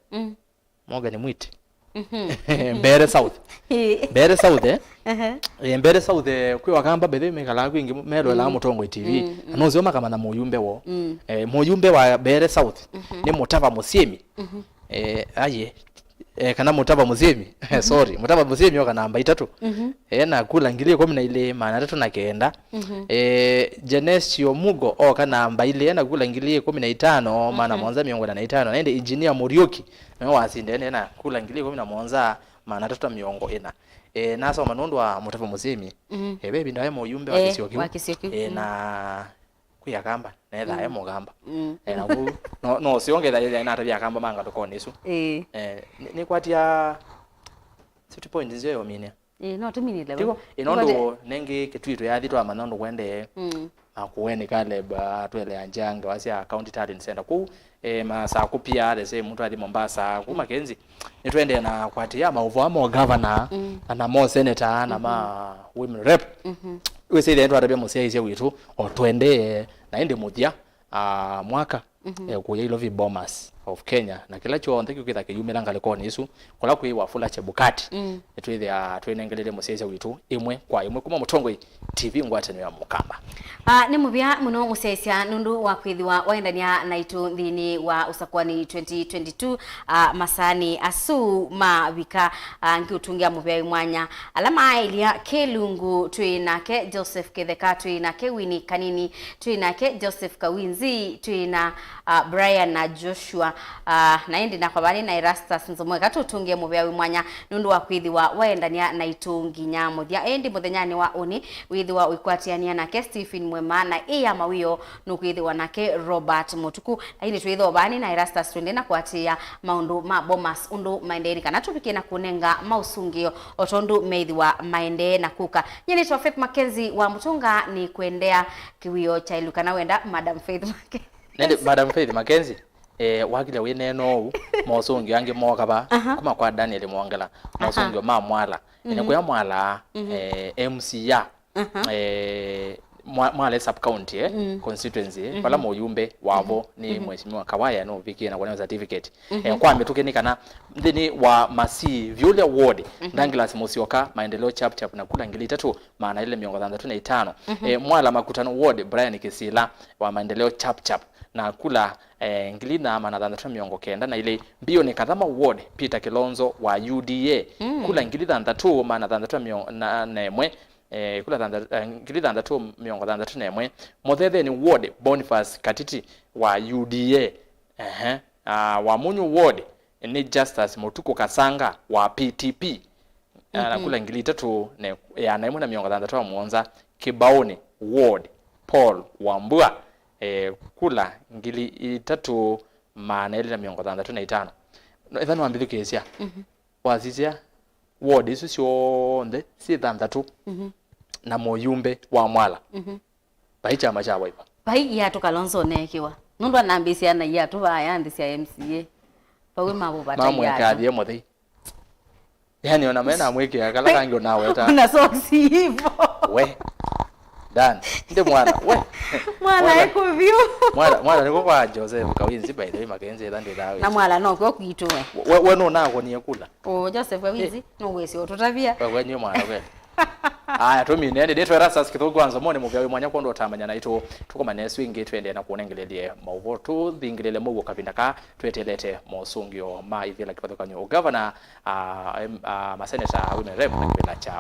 Morgan Mwiti. Mbeere South. Mbeere South, eh? Eh, Mbeere South, eh, kwĩ wakamba bethe mekalaa kwingĩ melolaa Mũtongoi T V. Na nũseo makamanya mũyumbe woo. Eh, mũyumbe wa Mbeere South nĩ Mũtava Mũsyĩmi. Eh, aye. Eh, kana Mũtava Mũsyĩmi. Sorry, Mũtava Mũsyĩmi oka namba itatũ. Eh, na kula ngili ĩkũmi na ilĩ maana atatũ na kenda. Eh, Genesio Mugo oka namba ilĩ, eh, na kula ngili ĩkũmi na itano maana mũonza mĩongo ĩna na itano. Na ĩndĩ Engineer Muriuki nĩwe wasindene na kula ngili ĩkũmi na mũonza maana atatũ na mĩongo ĩna. Eh, nasoma nũndũ wa Mũtava Mũsyĩmi. Eh, ve ĩvinda aĩ mũyumbe wa kĩsio kĩu. Wa kĩsio kĩu. Eh, na kwĩ akamba, na ethaa e mũkamba. Eh, na kũu, no, no ũseo ngetha yĩthĩa natavya akamba ma ngalĩkonĩ ĩsu. Eh, nĩ-, nĩkwatia safety point nzeo yominia. Ĩĩ, no tũminĩle. Tiko, ĩno ndo nengi kĩtwitũ yathi twamanya ũndũ kwendee. Makueni Caleb, ah, twelea njia ngewa sya County Talent Center. Kũu, eh, Masaku pia, the same, mtu athi Mombasa. Kũu Mackenzie, nĩtwendee na kwatĩĩa maũvoo ma governor, na mo senator, na ma women rep. Wĩsĩ ĩthĩa nĩtwatavya mũsyaĩĩsya witũ, o twendee, na ĩndĩ mũthya, ah, mwaka, eh, kũya Ilovi Bomas of Kenya, na kĩla kyonthe kĩũkĩtha kĩyumĩla ngalĩkonĩ ĩsu, kũla kwĩ Wafula Chebukati. Nĩtwĩthĩa twĩnengelele mũsyaĩĩsya witũ ĩmwe kwa ĩmwe kuma Mũtongoi T V ngwatanĩo ya Mũkamba. Ah, nĩ mũvea mũno mũsyaĩĩsya nũndũ wa kwĩthĩwa waendania naitũ nthĩnĩ wa ũsakũani twenty twenty-two, ah, masaanĩ asu mavika, ah, ngĩũtungĩa mũvea wĩ mwanya. Ala maaĩlya Kĩlungu twĩ nake, Joseph Kĩtheka twĩ nake, Winnie Kanini twĩ nake, Joseph Kawinzi twĩ na, ah, Brian na Joshua, ah, na ĩndĩ nakwa vanĩ na Erastus Nzomo. Eka tũtũngĩe mũvea wĩ mwanya nũndũ wa kwĩthĩwa waendania naitũ nginya mũthya. Ĩndĩ mũthenyanĩ wa ũnĩ wĩthĩwa ũikwatĩanĩa nake Stephen Mwema, na ĩ ya mawĩo nũkwĩthĩwa nake Robert Mũtuku. Na ĩndĩ twĩthĩwa vanĩ na Erastus twende na kũatĩĩa maũndũ ma Bomas ũndũ maendee, nĩ kana tũvike na kũnenga maũsũngĩo o tondũ meĩthĩwa maendee na kũka. Nyie nĩtwa Faith Mackenzie wa Mũtũnga, nĩ kwendea kĩwĩo kya ĩlu kana wenda Madam Faith Mackenzie. Nende Madam Faith Mackenzie, eh, wakile wĩ neena ũu, mosũngĩo angĩ mooka va, kuma kwa Daniel Mwongela, mosũngĩo ma Mwala. Ene kuya Mwala, eh, M C A, eh, Mwa-, Mwala sub county, eh, constituency, eh, vala mũyumbe wavo nĩ Mheshimiwa Kawaya nũvikie na kũneo certificate. Eh, kwa mĩtũkĩ nĩ kana nthĩnĩ wa Masii Vyũlya ward, Douglas Musyoka, maendeleo chap chap na kula ngili itatũ maana ilĩ mĩongo thanthatũ na itano. Eh, Mwala Makutano ward, Brian Kisila wa maendeleo chap chap na kula, eh, ngili na maana thanthatũ na mĩongo kenda na ilĩ. Mbio nĩ Kathama ward, Peter Kilonzo wa U D A, kula ngili thanthatũ maana thanthatũ na mĩongo na, na ĩmwe, eh, kula thantha-, eh, ngili thanthatũ mĩongo thanthatũ na ĩmwe. Mũthetheni ward, Boniface Katiti wa U D A. Ehe. Ah, Wamunyu ward nĩ Justus Mũtuku Kasanga wa P T P. Ah, na kula ngili itatũ na ĩana ĩmwe na mĩongo thanthatũ na mũonza. Kĩbaũnĩ ward, Paul Wambua, eh, kula ngili itatũ maana elĩ na mĩongo thanthatũ na itano. No, etha nĩwambĩthukĩĩsya. Wasisya ward isu syonthe syĩ thanthatũ na mũyumbe wa Mwala. Vai kyama kya Wiper. Vai Iatũ Kalonzo neekiwa. Nũndũ anambĩsya na Iatũ vaa ya nthĩ sya M C A. Vau ĩ mavũvata Iatũ. Mamwĩkathie mũthei. Yani ona mena mwĩkĩa kala kangĩ ũnaweta. Una socks hivo. We. Dan. Ndi mwana. We. Mwana. Mwana eko vyu. Mwana, mwana niko kwa Joseph Kawinzi, by the way, Mackenzie, etha ndĩthawe. Na Mwala no kwo kwitũ we. We, we no nakonie kula. O Joseph Kawinzi, eh, no wesi ũtũtavia. We, we nĩ mwana we. Aya, tũmine, ĩndĩ nĩtwa Erastus Kĩthũku wa Nzomoni, mũvea wĩ mwanya kwondũ ũtamanya naitũ. Tũkomane ĩsu ĩngĩ, twendee na kũnengelelye maũvoo, tũthingĩlĩle mũuo kavinda ka twetelete mosũngĩo ma ivĩla kĩvathũkany'o ũgavana, ah, em, ah, maseneta, women rep na kĩvĩla kya